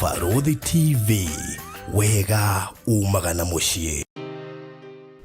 Barũthi TV, wega umaga na mũciĩ.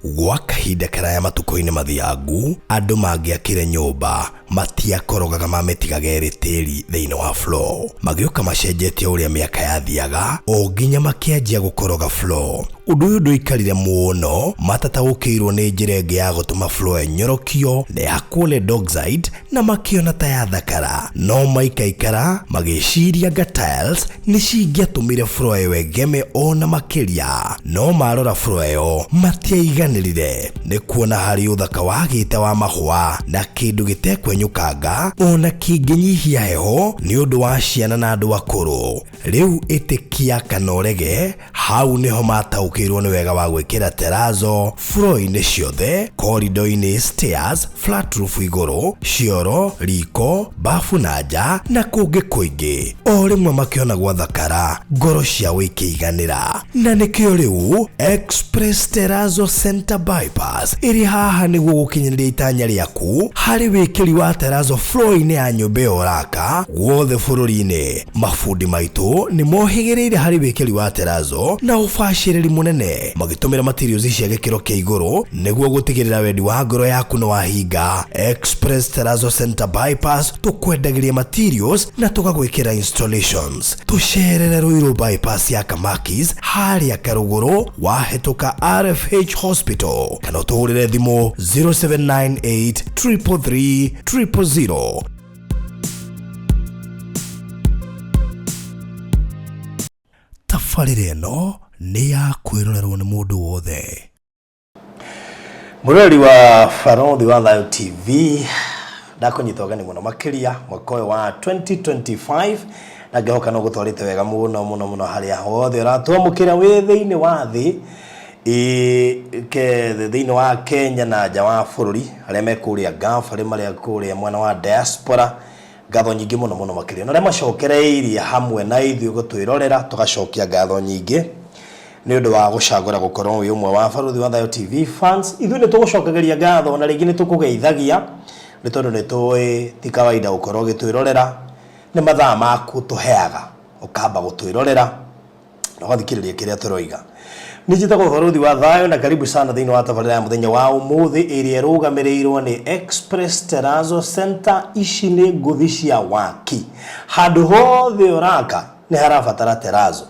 Gwa kahinda karaya matukũ-inĩ mathiangu, andũ mangĩakire nyũmba matiakorogaga mamĩtigaga ĩrĩ tĩri thĩinĩ wa floor. Magĩũka macenjetie ũrĩa mĩaka yathiaga o nginya makĩanjia gũkoroga floor. Ũndũ ũyũ ndũikarire mũno matataũkĩirwo nĩ njĩra ĩngĩ ya gũtũma floor ĩnyorokio na ĩhakwo lead oxide na makĩona ta yathakara. No maikaikara magĩciria anga tiles nĩ cingĩatũmire floor ĩyo ĩgeme o na makĩria. No marora floor ĩyo matiaiganĩrire nĩ kuona harĩ ũthaka wagĩte wa mahũa na kĩndũ gĩtekwenyũkanga o na kĩngĩnyihia heho nĩ ũndũ wa ciana na andũ akũrũ. Rĩu ĩtĩkia kana ũrege, hau nĩho mataũkĩirwo nĩ wega wa gwĩkĩra terazo floor-inĩ ciothe, corridor-inĩ, stairs, flat roof igũrũ, cioro, riko, bafu na nja na kũngĩ kũingĩ. O rĩmwe makĩona gwathakara, ngoro ciao ikĩiganĩra. Na nĩkĩo rĩu Express Terrazzo Center Bypass ĩrĩ haha nĩguo gũkinyanĩria itanya rĩaku harĩ wĩkĩri wa terrazzo floor-inĩ ya nyũmba ĩyo ũraka guothe bũrũri-inĩ. Mabundi maitũ nĩ mohĩgĩrĩire harĩ wĩkĩri wa terrazzo na ũbacĩrĩri mũnene magĩtũmĩra materials cia gĩkĩro kĩa igũrũ nĩguo gũtigĩrĩra wendi wa ngoro yaku nĩ wahinga. Express Terrazzo Center Bypass tũkwendagĩria materials na tũgagwĩkĩra installations. Tũcerere Ruiru Bypass ya Kamakis harĩa Karũgũrũ wahĩtũka RFH Hospital kana ũtũhũrĩre thimũ 0798 333 000. Tabarĩra ĩno nĩ ya kwĩrorerwo nĩ mũndũ wothe. Mũroreri wa Barothi wa Thayũ TV, ndakũnyita ũgeni mũno makĩria mwaka ũyũ wa 2025 na ngĩhoka no gũtwarĩte wega mũno mũno mũno harĩa hothe ũratwamũkĩra wĩ thĩinĩ wa thĩ ke thĩinĩ wa Kenya na nja wa bũrũri, arĩa me kũrĩa Gulf, arĩa marĩa kũrĩa mwena wa diaspora, ngatho nyingĩ mũno mũno makĩria, na arĩa macokereirie hamwe na ithuĩ gũtwĩrorera, tũgacokia ngatho nyingĩ nĩ ũndũ wa gũcagũra gũkorwo wĩ ũmwe wa Barũthi wa Thayũ TV fans. Ithuĩ nĩ tũgũcokagĩria ngatho na rĩngĩ nĩ tũkũgeithagia nĩ tondũ nĩ tũĩ ti kawaida gũkorwo ũgĩtwĩrorera, nĩ mathaa maku tũheaga ũkamba gũtwĩrorera na ũgathikĩrĩria kĩrĩa tũroiga. Niĩ njĩtagwo Barũthi wa Thayũ na karibu sana thĩinĩ wa tabarĩra ya mũthenya wa ũmũthĩ ĩrĩa ĩrũgamĩrĩirwo nĩ Express Terrazzo Center. Ici nĩ ngũthi cia waki. Handũ hothe ũraka nĩ harabatara terrazzo.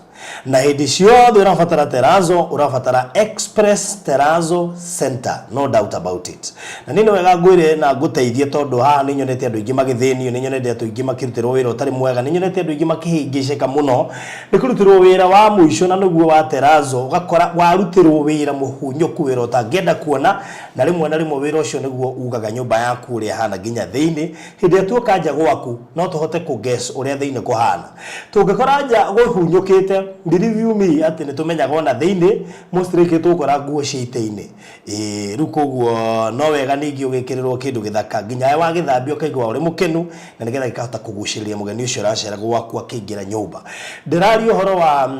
Na hĩndĩ ciothe ũrabatara terrazzo, ũrabatara Express Terrazzo Center, no doubt about it. Na niĩ nĩ wega ngwĩre na ngũteithie tondũ haha nĩ nyonete andũ aingĩ magĩthĩnio, nĩ nyonete andũ aingĩ makĩrutĩrwo wĩra ũtarĩ mwega, nĩ nyonete andũ aingĩ makĩhĩngĩcĩka mũno nĩ kũrutĩrwo wĩra wa mũico na nĩguo wa terrazzo, ũgakora warutĩrwo wĩra mũhunyũku, wĩra ũtangĩenda kuona, na rĩmwe na rĩmwe wĩra ũcio nĩguo ugaga nyũmba yaku ũrĩa ĩhana nginya thĩinĩ. Hĩndĩ ĩrĩa tuoka nja gwaku no tũhote kũ guess ũrĩa thĩinĩ kũhana. Tũngĩkora nja kũhunyũkĩte, believe you me atĩ nĩ tũmenyaga ona thĩinĩ most likely tũgũkora nguo ciĩ itĩ-inĩ. Ĩĩ rĩu koguo no wega ningĩ ũgĩkĩrĩrwo kĩndũ gĩthaka nginya we wagĩthambia ũkaigua ũrĩ mũkenu na nĩgetha gĩkahota kũgucĩrĩria mũgeni ũcio ũracera gwaku akĩingĩra nyũmba. Ndĩraria ũhoro wa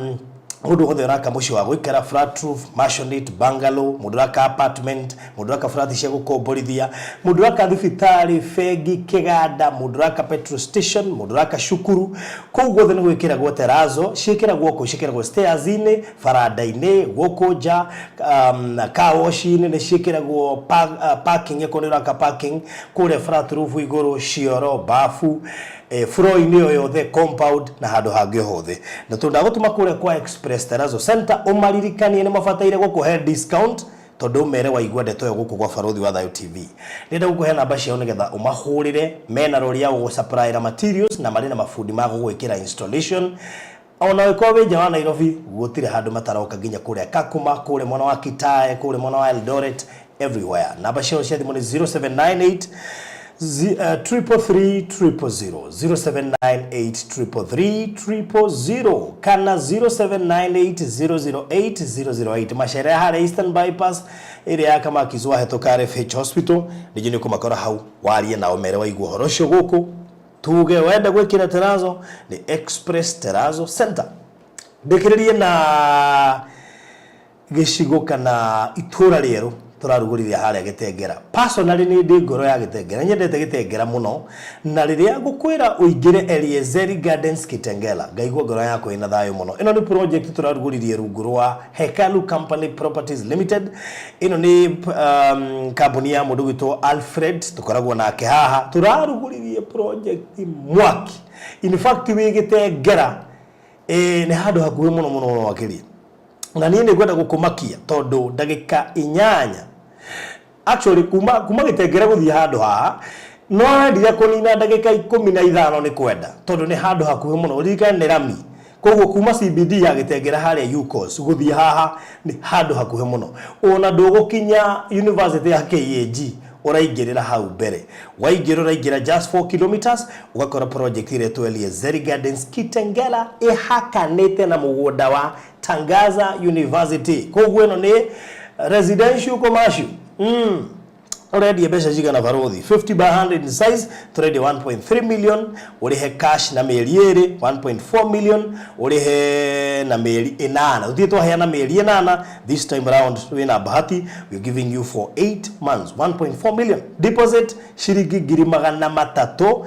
mũndũ wothe ũraka mũciĩ wa gũikara flat roof, maisonette, bungalow, mũndũ ũraka apartment, mũndũ ũraka flat cia gũkomborithia, mũndũ ũraka thibitarĩ, bengi, kĩganda, mũndũ ũraka petrol station, mũndũ ũraka cukuru, kũu guothe nĩ gwĩkĩragwo terrazzo, ciĩkĩragwo kũ? Ciĩkĩragwo stairs-inĩ, baranda-inĩ, gũkũ nja, car wash-inĩ, nĩ ciĩkĩragwo parking, okorwo nĩ ũraka parking, kũrĩa flat roof igũrũ, cioro, bafu, floor-inĩ o yothe, compound na handũ hangĩ o hothe. Na tondũ ndagũtũma kũrĩa kwa Express Terrazzo Center, ũmaririkanie nĩ mabataire gũkũhe discount, tondũ ũmere waigua ndeto ĩyo gũkũ gwa Barũthi wa Thayũ TV. Ndĩrenda gũkũhe namba ciao nĩgetha ũmahũrĩre, mena rori ya gũgũsupplyĩra materials na marĩ na mabundi ma gũgwĩkĩra installation. Ona ũngĩkorwo wĩ nja wa Nairobi, gũtirĩ handũ mataroka nginya kũrĩa Kakuma, kũrĩa mwena wa Kitale, kũrĩa mwena wa Eldoret, everywhere. Namba ciao cia thimũ nĩ 0798 333 000, 0798 333 000 kana 0798 008 008. Macere harĩa Eastern Bypass ĩrĩa ya Kamakis wahĩtũka RFH Hospital, ningĩ nĩ ũkũmakora hau, warie nao mere waigua ũhoro ũcio gũkũ, tuge wenda gwĩkĩra terrazzo nĩ Express Terrazzo Center. Ndĩkĩrĩrie na gĩcigo kana itũra rĩerũ Tũrarugũririe harĩa Gĩtengera. Personally nĩ ndĩ ngoro ya Gĩtengera, nyendete Gĩtengera mũno, na rĩrĩa ngũkwĩra ũingĩre Eliezeri Gardens Kitengela, ngaigua ngoro yakwa ĩna thayũ mũno. Ĩno nĩ project tũrarugũririe rungu rwa Hekalu Company Properties Limited. Ĩno nĩ um, kambuni ya mũndũ gwĩtwo Alfred, tũkoragwo nake haha. Tũrarugũririe project mwaki. In fact wĩ Gĩtengera, ĩĩ nĩ handũ hakuhĩ mũno mũno mũno makĩria. Na niĩ nĩ ngwenda gũkũmakia tondũ ndagĩka inyanya actually kuma kuma Gĩtengera gũthiĩ handũ haha no wendire kũnina ndagĩka 15 nĩ kwenda tondũ nĩ handũ hakuhĩ mũno ũririkane nĩ rami koguo kuma CBD ya Gĩtengera harĩa UCOS gũthiĩ haha nĩ handũ hakuhĩ mũno ona ndũgũkinya university ya KAG ũraingĩrĩra hau mbere waingĩra ũraingĩra just 4 kilometers ũgakora project ĩretwo Eliezeri Gardens Kitengela ĩhakanĩte na mũgũnda wa Tangaza University koguo ĩno nĩ residential commercial ũrendia mbeca cigana barothi 50 by 100 in size tũrendia 1.3 million ũrĩhe cash na mĩeri ĩrĩ 1.4 million ũrĩhe na mĩeri ĩnana tũthiĩ twaheana mĩeri ĩnana this time round wĩna bahati we're giving you for 8 months 1.4 million deposit ciringi 300,000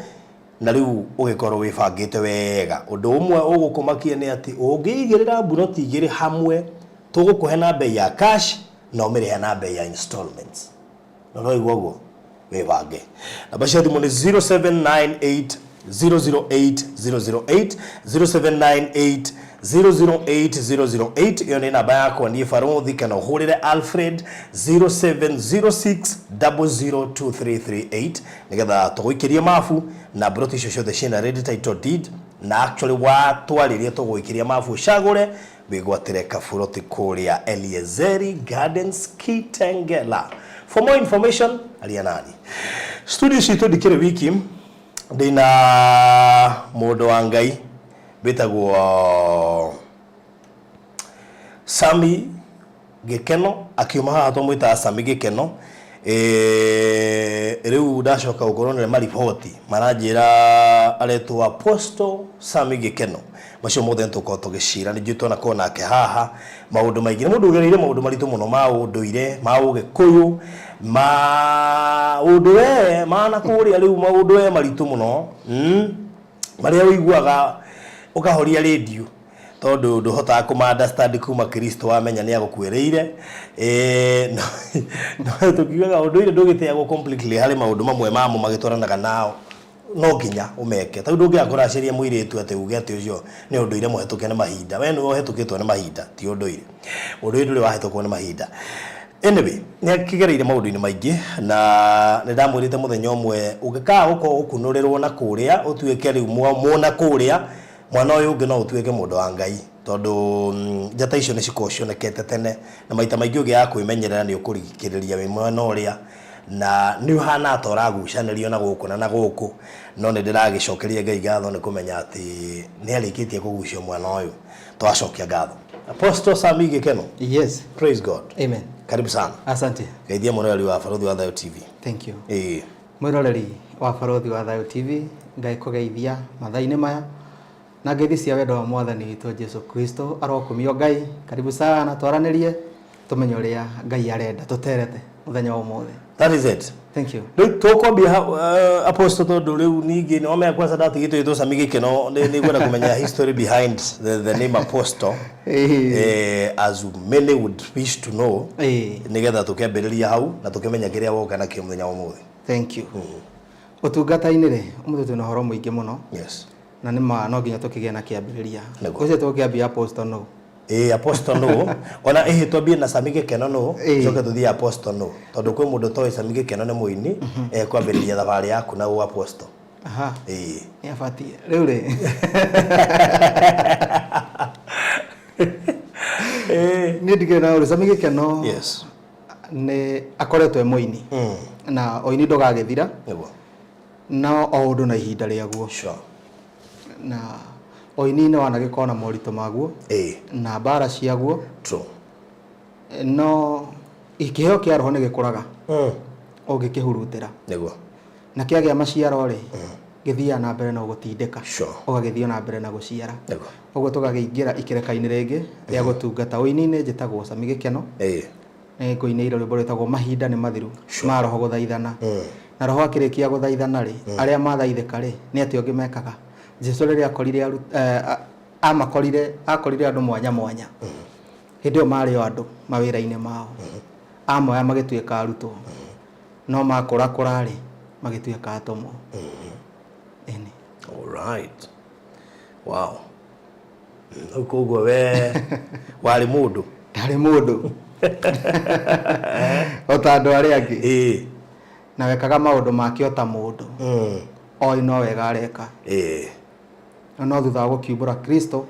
na rĩu ũgĩkorwo wĩbangĩte wega ũndũ ũmwe ũgũkũmakia nĩ atĩ ũngĩigĩrĩra mburoti igĩrĩ hamwe tũgũkũhe na bei ya cash na ũmĩrĩhe na bei ya installments na no igua ũguo wĩbange namba cia thimũ nĩ 0798 008 008 0798 008 008 ĩyo nĩ namba yakwa niĩ barothi kana ũhũrĩre Alfred 0706 002338 nĩgetha tũgũikĩrie mabu na mburoti icio ciothe ciĩna ready title deed na actually watwarĩria tũgũikĩria mabu ũcagũre wĩgwatĩre kaburoti kũrĩa Eliezeri Gardens Kitengela. For more information aria nani. Studio citũ ndikĩrĩ wiki ndĩna mũndũ wa Ngai wĩtagwo Sami Gĩkeno akiuma haha twamwĩtaga Sami Gĩkeno rĩu ndacoka gũkorwo nĩ mariboti maranjĩra aretwo Apostle Sami Gĩkeno macio mothe nĩtũkorwo tũgĩcira nĩ njũĩ twanakorwo nake haha maũndũ maingĩ nĩ mũndũ ũgereire maũndũ maritũ mũno ma ũndũire ma ũgĩkũyũ ma ũndũ we ma na kũrĩa rĩu maũndũ we maritũ mũno marĩa ũiguaga ũkahoria rĩndiũ tondũ ndũhotaga kũma understand kuma Kristo wamenya nĩ agũkuĩrĩire no, no tũkiugaga ũndũire ndũgĩteagwo completely harĩ maũndũ mamwe mamo magĩtwaranaga nao no nginya ũmeke tondũ ndũngĩaga kũracĩria mũirĩtu atĩ uge atĩ ũcio nĩ ũndũire mũhetũke nĩ mahinda we nĩwe ũhetũkĩtwo nĩ mahinda ti ũndũire ũndũire ndũrĩ wahĩtũkwo nĩ mahinda anyway nĩ akĩgereire maũndũ-inĩ maingĩ na nĩ ndamwĩrĩte mũthenya ũmwe ũngĩkaga gũkorwo ũkunũrĩrwo na kũrĩa ũtuĩke rĩu mũna kũrĩa mwana ũyũ ũngĩ no ũtuĩke mũndũ wa Ngai tondũ njata icio nĩ cikoragwo cionekete tene na maita maingĩ ũngĩaga kwĩmenyerera nĩ ũkũrigĩrĩria wĩ mwena ũrĩa na nĩ ũhana ta ũragucanĩrio na gũkũ na na gũkũ no nĩ ndĩragĩcokeria Ngai ngatho nĩ kũmenya atĩ nĩ arĩkĩtie kũgucio mwana ũyũ twacokia ngatho Apostle Sami Gĩkeno. Yes. Praise God. Amen. Karibu sana. Asante. Geithia mũroreri wa Barothi wa Thayũ TV. Thank you. Ĩĩ. Mwĩroreri wa Barothi wa Thayũ TV, Ngai kũgeithia mathaa-inĩ maya na ngeithi cia wendo wa mwathani witũ Jesu Kristo arokumio Ngai. Karibu sana twaranĩrie tũmenye ũrĩa Ngai arenda tũterete mũthenya wa ũmũthĩ. That is it. Thank you. Rĩu tũkwambia Apostle tondũ rĩu ningĩ nĩ wamenya kwanza ndatigĩtwo ĩtwo Sami Gĩkeno nĩ ngwenda kũmenya history behind the name Apostle as many would wish to know nĩgetha tũkĩambĩrĩria hau na tũkĩmenya kĩrĩa woka nakĩo mũthenya wa ũmũthĩ. Thank you. Ũtungata-inĩ rĩ, ũmũthĩ twĩna ũhoro mũingĩ mũno. Yes. Na nĩ ma no nginya tũkĩgĩe na kĩambĩrĩria. Nĩguo. Ũcio tũkĩambia Apostle no. Ĩĩ Apostle no. Ona ĩhĩ twambie na Sami Gĩkeno no, tũcoke tũthiĩ Apostle no. Tondũ kwĩ mũndũ ũtoĩ Sami Gĩkeno nĩ mũini, ekwambĩrĩria thabarĩ yaku na ũ Apostle. Aha. Ĩĩ. Nĩ abatiĩ. Rĩu rĩ. Niĩ ndigĩrĩ na ũru Sami Gĩkeno. Yes. Nĩ akoretwo e mũini. Na ũini ndũgagĩthira. Nĩguo. No o ũndũ na ihinda rĩaguo. Sure. Na ũini-inĩ wanagĩkorwo na moritũ maguo. Na mbara ciaguo. True. No kĩheo kĩa roho nĩ gĩkũraga. Ũngĩkĩhurutĩra. Nĩguo. Na kĩagĩa maciaro rĩ, gĩthiaga na mbere na gũgũtindĩka. Sure. Ũgagĩthiĩ na mbere na gũciara. Nĩguo. Ũguo tũgakĩingĩra ikereka-inĩ rĩngĩ rĩa gũtungata. Ũini-inĩ njĩtagwo Sami Gĩkeno. Nĩ ngũinĩire rwĩmbo rwĩtagwo Mahinda nĩ Mathiru ma Roho Gũthaithana. Na Roho akĩrĩkia gũthaithana rĩ, arĩa mathaithĩka rĩ, nĩ atĩa ũngĩ mekaga? Jesu rĩrĩa akorire amakorire, akorire andũ mwanya mwanya. Hĩndĩ ĩyo marĩ o andũ mawĩra-inĩ mao. Amoya magĩtuĩka arutwo. No makũrakũra rĩ, magĩtuĩka atũmwo. Ĩni. All right. Wow. Rĩu koguo we warĩ mũndũ. Ndarĩ mũndũ. O ta andũ arĩa angĩ. Na wekaga maũndũ make o ta mũndũ. Oĩ no wega areka. No thutha wa gũkiumbũra Kristo,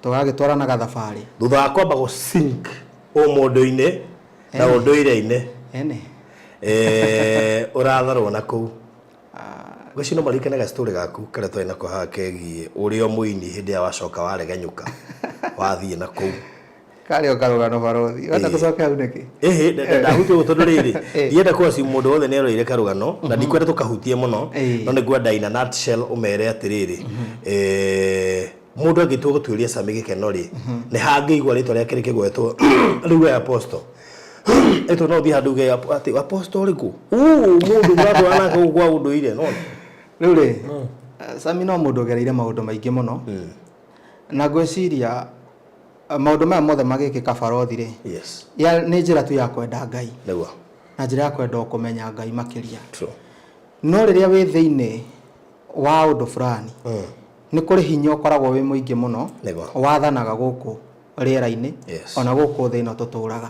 tũgagĩtwarana gathabarĩ. Thutha wa kwamba gũ sink ũmũndũ-inĩ na ũndũire-inĩ. Ĩni. Ũratharwo na kũu. Ngwĩciria no maririkane ga story gaku karĩa twarĩ nako haha kegiĩ ũrĩ o mũini hĩndĩ ĩrĩa wacoka waregenyũka wathiĩ na kũu. Karĩ o karũgano barothi. Wenda tũcoke hau nĩkĩ? Ĩhĩ, ndahutia ũguo tondũ rĩrĩ, ndienda kũ assume mũndũ wothe nĩ eroreire karũgano na ndikwenda tũkahutie mũno, no nĩ ngwenda in a nutshell ũmere atĩrĩrĩ, mũndũ angĩtua gũtuĩria Sammy Gĩkeno rĩ, nĩ ha angĩigua rĩtwa rĩake rĩkĩgwetwo rĩu we Apostle. Ĩtũ no ũthiĩ handũ uge atĩ Apostle ũrĩkũ? Uu, mũndũ mũratũra nake gũkũ kwa ũndũire, nĩwona? Rĩu rĩ, Sammy no mũndũ ũgereire maũndũ maingĩ mũno, na ngwĩciria maũndũ maya mothe magĩkĩka barothi rĩ, nĩ njĩra tu ya kwenda Ngai. Nĩguo. Na njĩra ya kwenda kũmenya Ngai makĩria. No rĩrĩa wĩ thĩinĩ wa ũndũ fulani, nĩ kũrĩ hinya ũkoragwo wĩ mũingĩ mũno, wathanaga gũkũ rĩera-inĩ, ona gũkũ thĩ ĩno tũtũraga.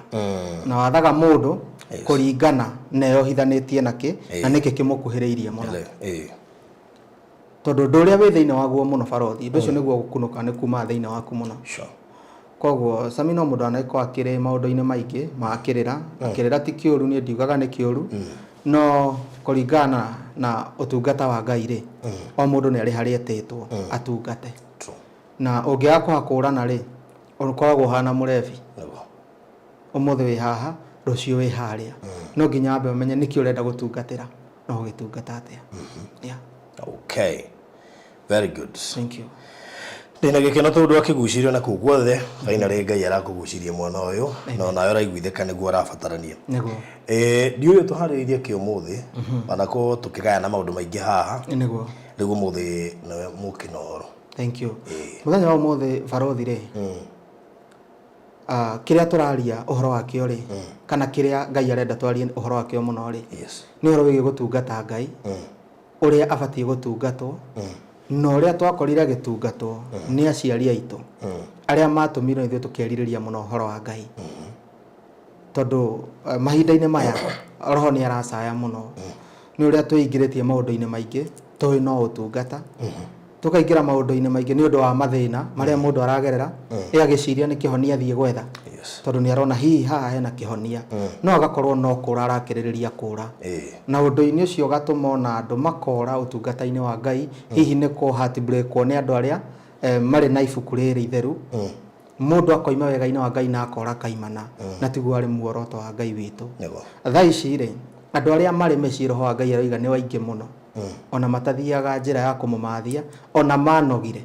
Na wathaga mũndũ kũringana na eyohithanĩtie nakĩ, na nĩkĩ kĩmũkuhĩrĩirie mũno. Tondũ ũndũ ũrĩa wĩ thĩinĩ waguo mũno barothi, ũndũ ũcio nĩguo ũgũkunũka nĩ kuma thĩinĩ waku mũno. Koguo Sammy no mũndũ anagĩkorwo akĩrĩ maũndũ-inĩ maingĩ ma kĩrĩra, na kĩrĩra ti kĩũru niĩ ndiugaga nĩ kĩũru, no kũringana na ũtungata wa Ngai rĩ, o mũndũ nĩ arĩ harĩa etĩtwo atungate. Na ũngĩaga kũhakũrana rĩ, ũkoragwo ũhana mũrebi. Ũmũthĩ wĩ haha, rũciũ wĩ harĩa. No nginya wambe ũmenye nĩkĩ ũrenda gũtungatĩra na ũgĩtungata atĩa. Yeah. Okay. Very good. Thank you. Ndĩna gĩkeno tondũ akĩgucirio na kũu guothe finally Ngai arakũgucirie mwana ũyũ na onawe ũraiguithĩka nĩguo arabatarania. Nĩguo. Ndiũĩ tũharĩrĩirie kĩ ũmũthĩ ona ko tũkĩgayana maũndũ maingĩ haha. Nĩguo. Rĩu ũmũthĩ nĩwe mũkĩna ũhoro. Thank you. Mũthenya wa ũmũthĩ barothi rĩ, kĩrĩa tũraria ũhoro wakĩo rĩ, kana kĩrĩa Ngai arenda twarie ũhoro wakĩo mũno rĩ, nĩ ũhoro wĩgiĩ gũtungata Ngai, ũrĩa abatiĩ gũtungatwo, na ũrĩa twakorire agĩtungatwo nĩ aciari aitũ, arĩa matũmirwo ithuĩ tũkerirĩria mũno ũhoro wa Ngai. Tondũ mahinda-inĩ maya roho nĩ aracaya mũno nĩ ũrĩa twĩingĩrĩtie maũndũ-inĩ maingĩ, tũĩ no ũtungata, tũkaingĩra maũndũ-inĩ maingĩ nĩ ũndũ wa mathĩna marĩa mũndũ aragerera, ĩ agĩciria nĩ kĩhonia athiĩ gwetha, tondũ nĩ arona hihi haha hena kĩhonia, no agakorwo no kũra arakĩrĩrĩria kũra. Na ũndũ-inĩ ũcio ũgatũma ona andũ makora ũtungata-inĩ wa Ngai, hihi nĩ kũ heartbreakwo nĩ andũ arĩa marĩ na ibuku rĩrĩ itheru, mũndũ akoima wega-inĩ wa Ngai na akora kaimana, na tiguo arĩ muoroto wa Ngai witũ. Thaa ici rĩ, andũ arĩa marĩ mĩciĩ roho wa Ngai aroiga nĩ waingĩ mũno, ona matathiaga njĩra ya kũmũmathia, ona manogire.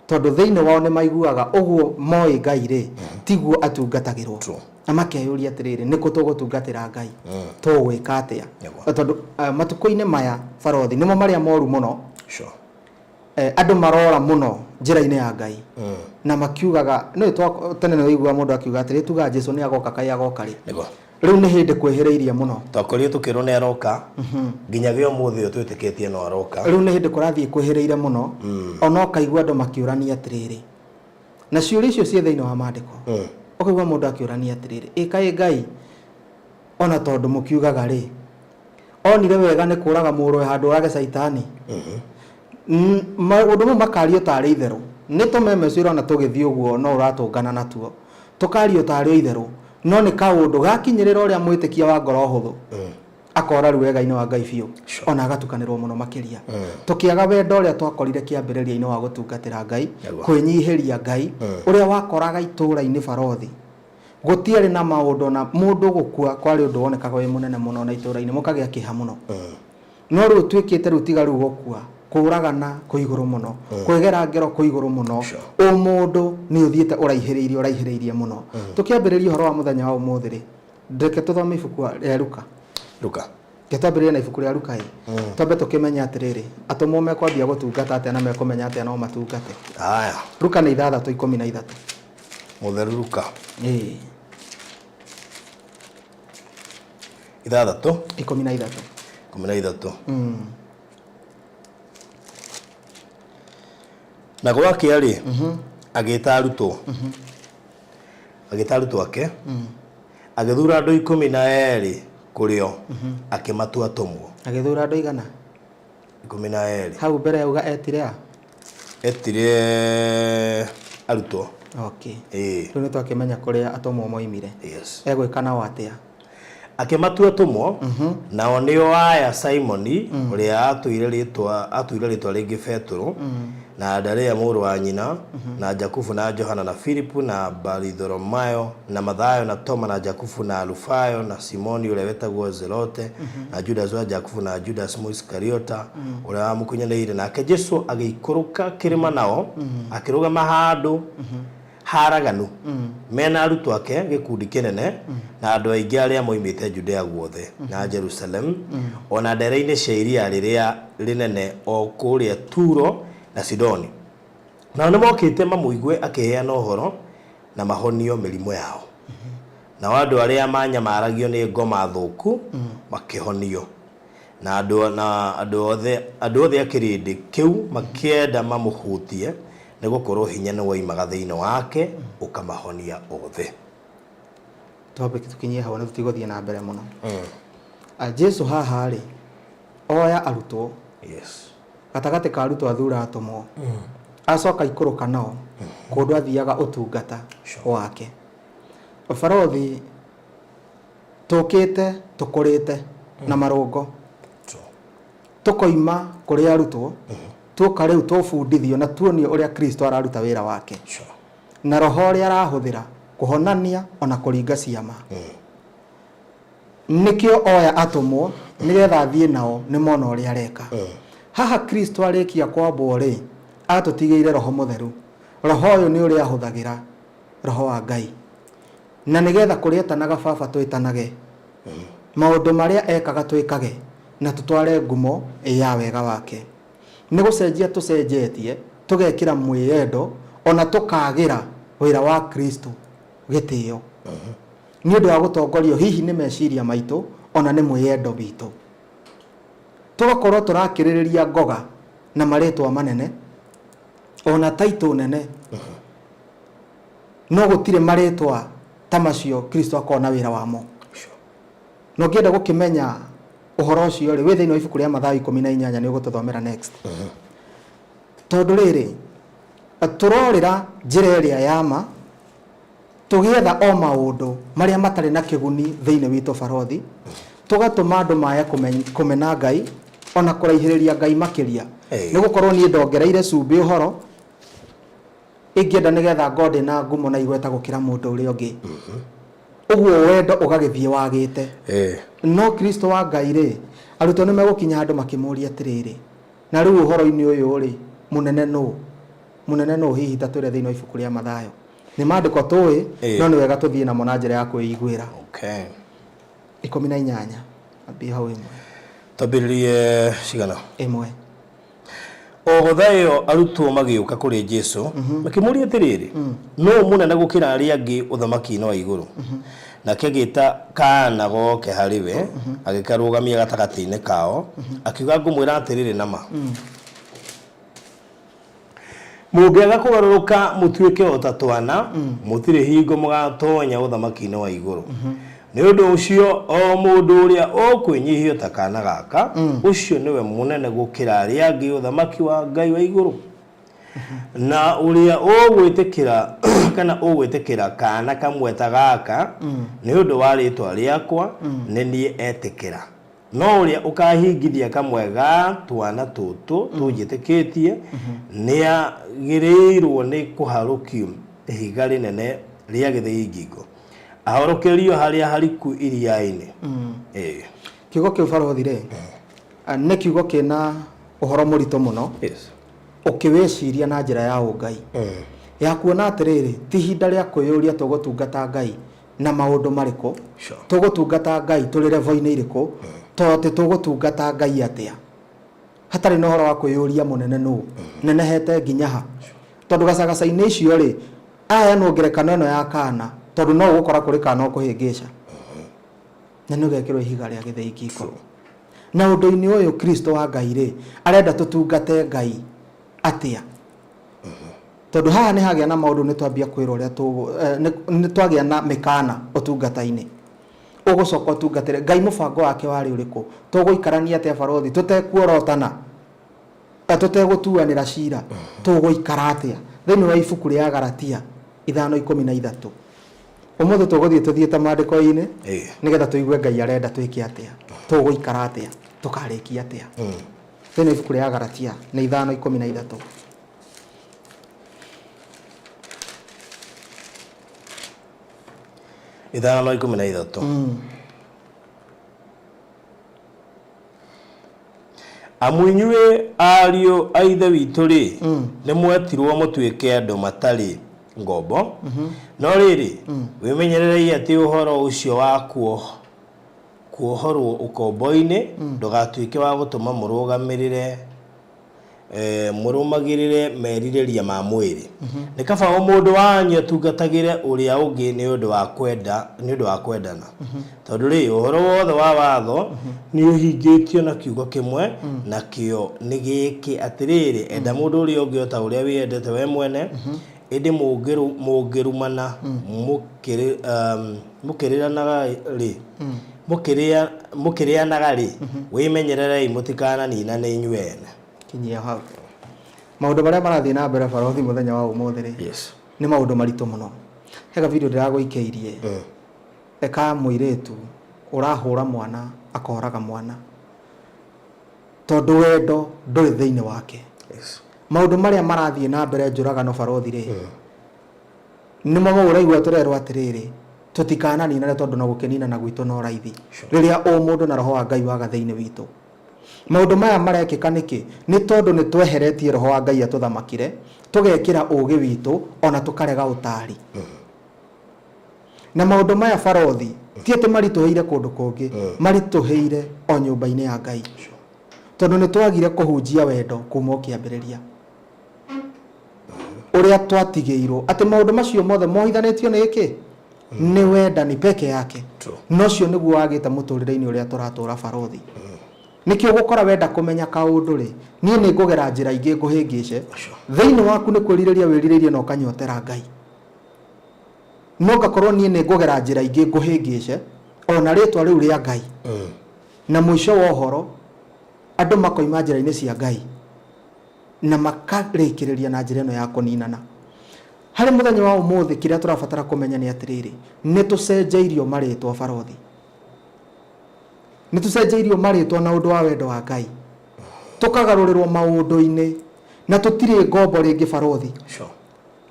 Tondũ thĩinĩ wao nĩ maiguaga ũguo moĩ Ngai rĩ, tiguo atungatagĩrwo. Na makeyũria atĩrĩrĩ, nĩkũ tũgũtungatĩra Ngai? Tũgwĩka atĩa? Tondũ matukũ-inĩ maya barothi nĩmo marĩa moru mũno. Andũ marora mũno njĩra-inĩ ya Ngai. Na makiugaga, nĩ tene nĩ waiguaga mũndũ akiuga atĩrĩ, tugaga Jesu nĩ agoka, kaĩ agoka rĩ? Rĩu nĩ hĩndĩ kwĩhĩrĩirie mũno. Twakorirwo tũkĩrwo nĩ aroka, nginyagia ũmũthĩ ũyũ twĩtĩkĩtie no aroka. Rĩu nĩ hĩndĩ kũrathiĩ kwĩhĩrĩire mũno, ona ũkaigua andũ makĩũrania atĩrĩrĩ, na ciũria icio ciĩ thĩinĩ wa maandĩko, ũkaigua mũndũ akĩũrania atĩrĩrĩ, ĩ kaĩ Ngai ona tondũ mũkiugaga rĩ, onire wega nĩ kũraga mũrũwe handũ orage Caitani? Maũndũ mau makario tarĩ itherũ. Nĩ tũmeme ũcio ũrona tũgĩthiĩ ũguo no ũratũngana natuo. Tũkario tarĩ o itherũ, no nĩ kaũndũ gakinyĩrĩra ũrĩa mwĩtĩkia wa ngoro hũthũ, akora rĩu wega-inĩ wa Ngai biũ, ona agatukanĩrwo mũno makĩria. Tũkĩaga wendo ũrĩa twakorire kĩambĩrĩria-inĩ wa gũtungatĩra Ngai, kwĩnyihĩria Ngai, ũrĩa wakoraga itũũra-inĩ barothi. Gũtiarĩ na maũndũ ona mũndũ gũkua kwarĩ ũndũ wonekaga wĩ mũnene mũno na itũũra-inĩ, mũkagĩa kĩeha mũno. No rĩu ũtuĩkĩte rĩu tiga rĩu gũkua, Kũragana kwĩ igũrũ mũno, kwĩgera ngero kwĩ igũrũ mũno. Ũmũndũ nĩ ũthiĩte ũraihĩrĩirie ũraihĩrĩirie mũno. Tũkĩambĩrĩria ũhoro wa mũthenya wa ũmũthĩ rĩ, reke tũthome ibuku rĩa Luka. Luka. Reke twambĩrĩrie na ibuku rĩa Luka ĩ, twambe tũkĩmenye atĩrĩrĩ, atũmwo mekwambia gũtungata atĩa na mekũmenya atĩa no matungate. Haya. Luka nĩ 6:13. Mũtheru Luka. Ĩĩ. 6. 13. 13. Na gwakĩa-rĩ, agĩĩta arutwo, agĩĩta arutwo ake, agĩthura andũ 12 kũrĩ o, akĩmatua atũmwo. Agĩthura andũ aigana? 12. Hau mbere auga etire a? Etire arutwo. Okay. Ĩĩ. Rĩu nĩ twakĩmenya kũrĩa atũmwo moimire. Yes. Egwĩka nao atĩa? Akĩmatua atũmwo, nao nĩo aya, Simoni, ũrĩa aatuire rĩĩtwa aatuire rĩĩtwa rĩngĩ Petero, na Andarea mũrũ wa nyina, na Jakubu na Johana na Filipu na Baritholomayo, na Mathayo na Toma na Jakubu na Alufayo na Simoni ũrĩa wetagwo Zelote, na Judasi wa Jakubu na Judasi Mũisikariota, ũrĩa wamũkunyanĩire. Nake Jesu agĩikũrũka kĩrĩma nao, akĩrũgama handũ haraganu, me na arutwo ake, gĩkundi kĩnene, na andũ aingĩ arĩa moimĩte Judea guothe, na Jerusalemu, o na ndere-inĩ cia iria rĩrĩa rĩnene o kũrĩa Turo na Sidoni. Nao nĩmokĩte mamũigue akĩheana ũhoro, na mahonio mĩrimũ yao. Nao andũ arĩa maanyamaragio nĩ ngoma thũku makĩhonio. Na andũ na andũ othe andũ othe a kĩrĩndĩ kĩu makĩenda mamũhutie, nĩ gũkorwo hinya nĩ woimaga thĩinĩ wake ũkamahonia othe. Twambe tũkinyie hau, nĩ tũtigũthiĩ na mbere mũno. Ah, Jesu haha rĩ, oya arutwo, gatagatĩ ka arutwo athura atũmwo, acoka ikũrũka nao kũndũ athiaga ũtungata wake. Barothi, tũkĩte tũkũrĩte na marũngo, tũkoima kũrĩ arutwo, tuoka rĩu tũbundithio na tuonio ũrĩa Kristo araruta wĩra wake na roho ũrĩa arahũthĩra kũhonania ona kũringa ciama. Nĩkĩo oya atũmwo nĩgetha athiĩ nao nĩ mona ũrĩa areka. Haha Kristo arĩkia kwambwo rĩ, atũtigĩire Roho Mũtheru. Roho ũyũ nĩ ũrĩa ahũthagĩra, Roho wa Ngai, na nĩgetha kũrĩa etanaga baba twĩtanage, maũndũ marĩa ekaga twĩkage, na tũtware ngumo ya wega wake. Nĩ gũcenjia tũcenjetie, tũgekĩra mwĩyendo ona tũkagĩra wĩra wa Kristo gĩtĩo nĩ ũndũ wa gũtongorio hihi nĩ meciria maitũ ona nĩ mwĩyendo witũ. Tũgakorwo tũrakĩrĩrĩria ngoga na marĩtwa manene ona taitũ nene, no gũtirĩ marĩtwa ta macio Kristo akoragwo na wĩra wamo. Na ũngĩenda gũkĩmenya ũhoro ũcio rĩ, wĩ thĩinĩ wa ibuku rĩa Mathayo 18, nĩ ũgũtũthomera next. Tondũ rĩrĩ, tũrorĩra njĩra ĩrĩa ya ma, tũgĩetha o maũndũ marĩa matarĩ na kĩguni thĩinĩ witũ barothi, tũgatũma andũ maye kũmena Ngai ona kũraihĩrĩria Ngai makĩria. Nĩ gũkorwo niĩ ndongereire cumbĩ ũhoro ingĩenda nĩgetha ngorwo ndĩna ngumo na igweta gũkĩra mũndũ ũrĩa ũngĩ. Ũguo wendo ũgagĩthiĩ wagĩte. No Kristo wa Ngai rĩ, arutwo nĩ megũkinya handũ makĩmũria atĩrĩrĩ, na rĩu ũhoro-inĩ ũyũ rĩ, mũnene nũ? Mũnene nũ? Hihi ta twĩre thĩinĩ wa ibuku rĩa Mathayo. Nĩ maandĩko tũĩ, no nĩ wega tũthiĩ namo na njĩra ya kwĩiguĩra. 18, ambia hau 1. Twambĩrĩrie cigana? 1. O thaa ĩyo arutwo magĩũka kũrĩ Jesu, makĩmũũria atĩrĩrĩ, Nũũ mũnene gũkĩra arĩa angĩ ũthamaki-inĩ wa igũrũ? Nake agĩĩta kaana goke harĩ we, agĩkarũgamia gatagatĩ-inĩ kao, akiuga, Ngũmwĩra atĩrĩrĩ na ma, Mũngĩaga kũgarũrũka mũtuĩke o ta twana, mũtirĩ hingo mũgaatonya ũthamaki-inĩ wa igũrũ. Nĩ ũndũ ũcio, o mũndũ ũrĩa ũkwĩnyihia ta kaana gaka, ũcio nĩwe mũnene gũkĩra arĩa angĩ ũthamaki wa Ngai wa igũrũ. Na ũrĩa ũgwĩtĩkĩra kana ũgwĩtĩkĩra kaana kamwe ta gaka nĩ ũndũ wa rĩĩtwa rĩakwa, nĩ niĩ etĩkĩra. No ũrĩa ũkaahingithia kamwe ga twana tũtũ tũnjĩtĩkĩtie, nĩagĩrĩirwo nĩ kũharũkio ihiga rĩnene rĩa gĩthĩi ngingo, ahorokerio harĩa hariku iria-inĩ. Ĩĩ. Kiugo kĩu barothi rĩ, nĩ kiugo kĩna Ũhoro mũritũ mũno. Ũkĩwĩciria na njĩra ya ũngai. Ya kuona atĩrĩrĩ, ti ihinda rĩa kwĩyũria tũgũtungata Ngai na maũndũ marĩkũ, tũgũtungata Ngai tũrĩ level-inĩ irĩkũ, to atĩ tũgũtungata Ngai atĩa. Hatarĩ na ũhoro wa kwĩyũria mũnene nũ, nenehete nginya ha. Tondũ gacagaca-inĩ icio rĩ, aheanwo ngerekano ĩno ya kana, tondũ no ũgũkora kũrĩ kana ũkũhĩngĩca. Na nĩ ũgekĩrwo ihiga rĩa gĩthĩi ngingo. Na ũndũ-inĩ ũyũ Kristo wa Ngai rĩ, arenda tũtungate Ngai atĩa? Tondũ haha nĩ hagĩa na maũndũ nĩ twambia kwĩrwo ũrĩa nĩ twagĩa na mĩkana ũtungata-inĩ. Ũgũcoka ũtungatĩre Ngai, mũbango wake warĩ ũrĩkũ? Tũgũikarania atĩa barothi tũtekuorotana, tũtegũtuanĩra cira, tũgũikara atĩa? Thĩinĩ wa ibuku rĩa Galatia 5:13. Ũmũthĩ tũgũthiĩ tũthiĩte maandĩko-inĩ nĩgetha tũigue Ngai arenda twĩke atĩa, tũgũikara atĩa, tũkarĩkia atĩa. Thĩinĩ wa ibuku rĩa Galatia nĩ 5:13. 5:13. Amu inyuĩ ariũ a Ithe witũ-rĩ, nĩmwetirwo mũtuĩke andũ matarĩ ngombo, no rĩrĩ, wĩmenyererei atĩ ũhoro ũcio wa kuohorwo ũkombo-inĩ ndũgatuĩke wa gũtũma mũrũgamĩrĩre Mũrũmagĩrĩre merirĩria ma mwĩrĩ. Nĩ kaba o mũndũ wanyu atungatagĩre ũrĩa ũngĩ nĩ ũndũ wa kwenda, nĩ ũndũ wa kwendana. Tondũ rĩ, ũhoro wothe wa watho nĩũhingĩtio na kiugo kĩmwe, nakĩo nĩ gĩkĩ, atĩrĩrĩ, enda mũndũ ũrĩa ũngĩ o ta ũrĩa wĩendete wee mwene. Ĩndĩ mũngĩrumana mũkĩrĩranaga-rĩ, mũkĩrĩanaga-rĩ, wĩmenyererei mũtikananinane inyuĩ ene. Kinyia hau. Maũndũ marĩa marathiĩ na mbere barothi mũthenya wa ũmũthĩ rĩ, nĩ maũndũ maritũ mũno. He ga video ndĩragũikĩirie ka mũirĩtu ũrahũra mwana akoraga mwana. Tondũ wendo ndũrĩ thĩinĩ wake. Maũndũ marĩa marathiĩ na mbere njũragano barothi rĩ, nĩmo mau ũraigua tũrerwo atĩrĩrĩ, tũtikananinane tondũ na gũkĩninana gwitũ no raithi. Rĩrĩa ũmũndũ na roho wa Ngai waga thĩinĩ witũ. Maũndũ maya marekĩka nĩkĩ? Nĩ tondũ nĩ tweheretie roho wa Ngai atũthamakire, tũgekĩra ũũgĩ witũ ona tũkarega ũtaari. Na maũndũ maya barothi ti atĩ maritũhĩire kũndũ kũngĩ, maritũhĩire o nyũmba-inĩ ya Ngai. Tondũ nĩ twagire kũhunjia wendo kuma o kĩambĩrĩria. Ũrĩa twatigĩirwo atĩ maũndũ macio mothe mohithanĩtio nĩ kĩ? Nĩ wendani peke yake. Na ũcio nĩguo wagĩte mũtũrĩre-inĩ ũrĩa tũratũra barothi. Nĩkĩo ũgũkora wenda kũmenya kaũndũ rĩ, niĩ nĩ ngũgera njĩra ingĩ ngũhĩngĩce. Thĩinĩ waku nĩ kwĩrirĩria wĩrirĩirie na ũkanyotera Ngai. No ngakorwo niĩ nĩ ngũgera njĩra ingĩ ngũhĩngĩce ona rĩtwa rĩu rĩa Ngai. Na mũico wa ũhoro andũ makoima njĩra-inĩ cia Ngai na makarĩkĩrĩria na njĩra ĩno ya kũninana. Harĩ mũthenya wa ũmũthĩ kĩrĩa tũrabatara kũmenya nĩ atĩrĩrĩ, nĩ tũcenjeirio marĩtwa barothi. Nĩ tũcenjeirio marĩtwa na ũndũ wa wendo wa Ngai. Tũkagarũrĩrwo maũndũ-inĩ na tũtirĩ ngombo rĩngĩ barothi.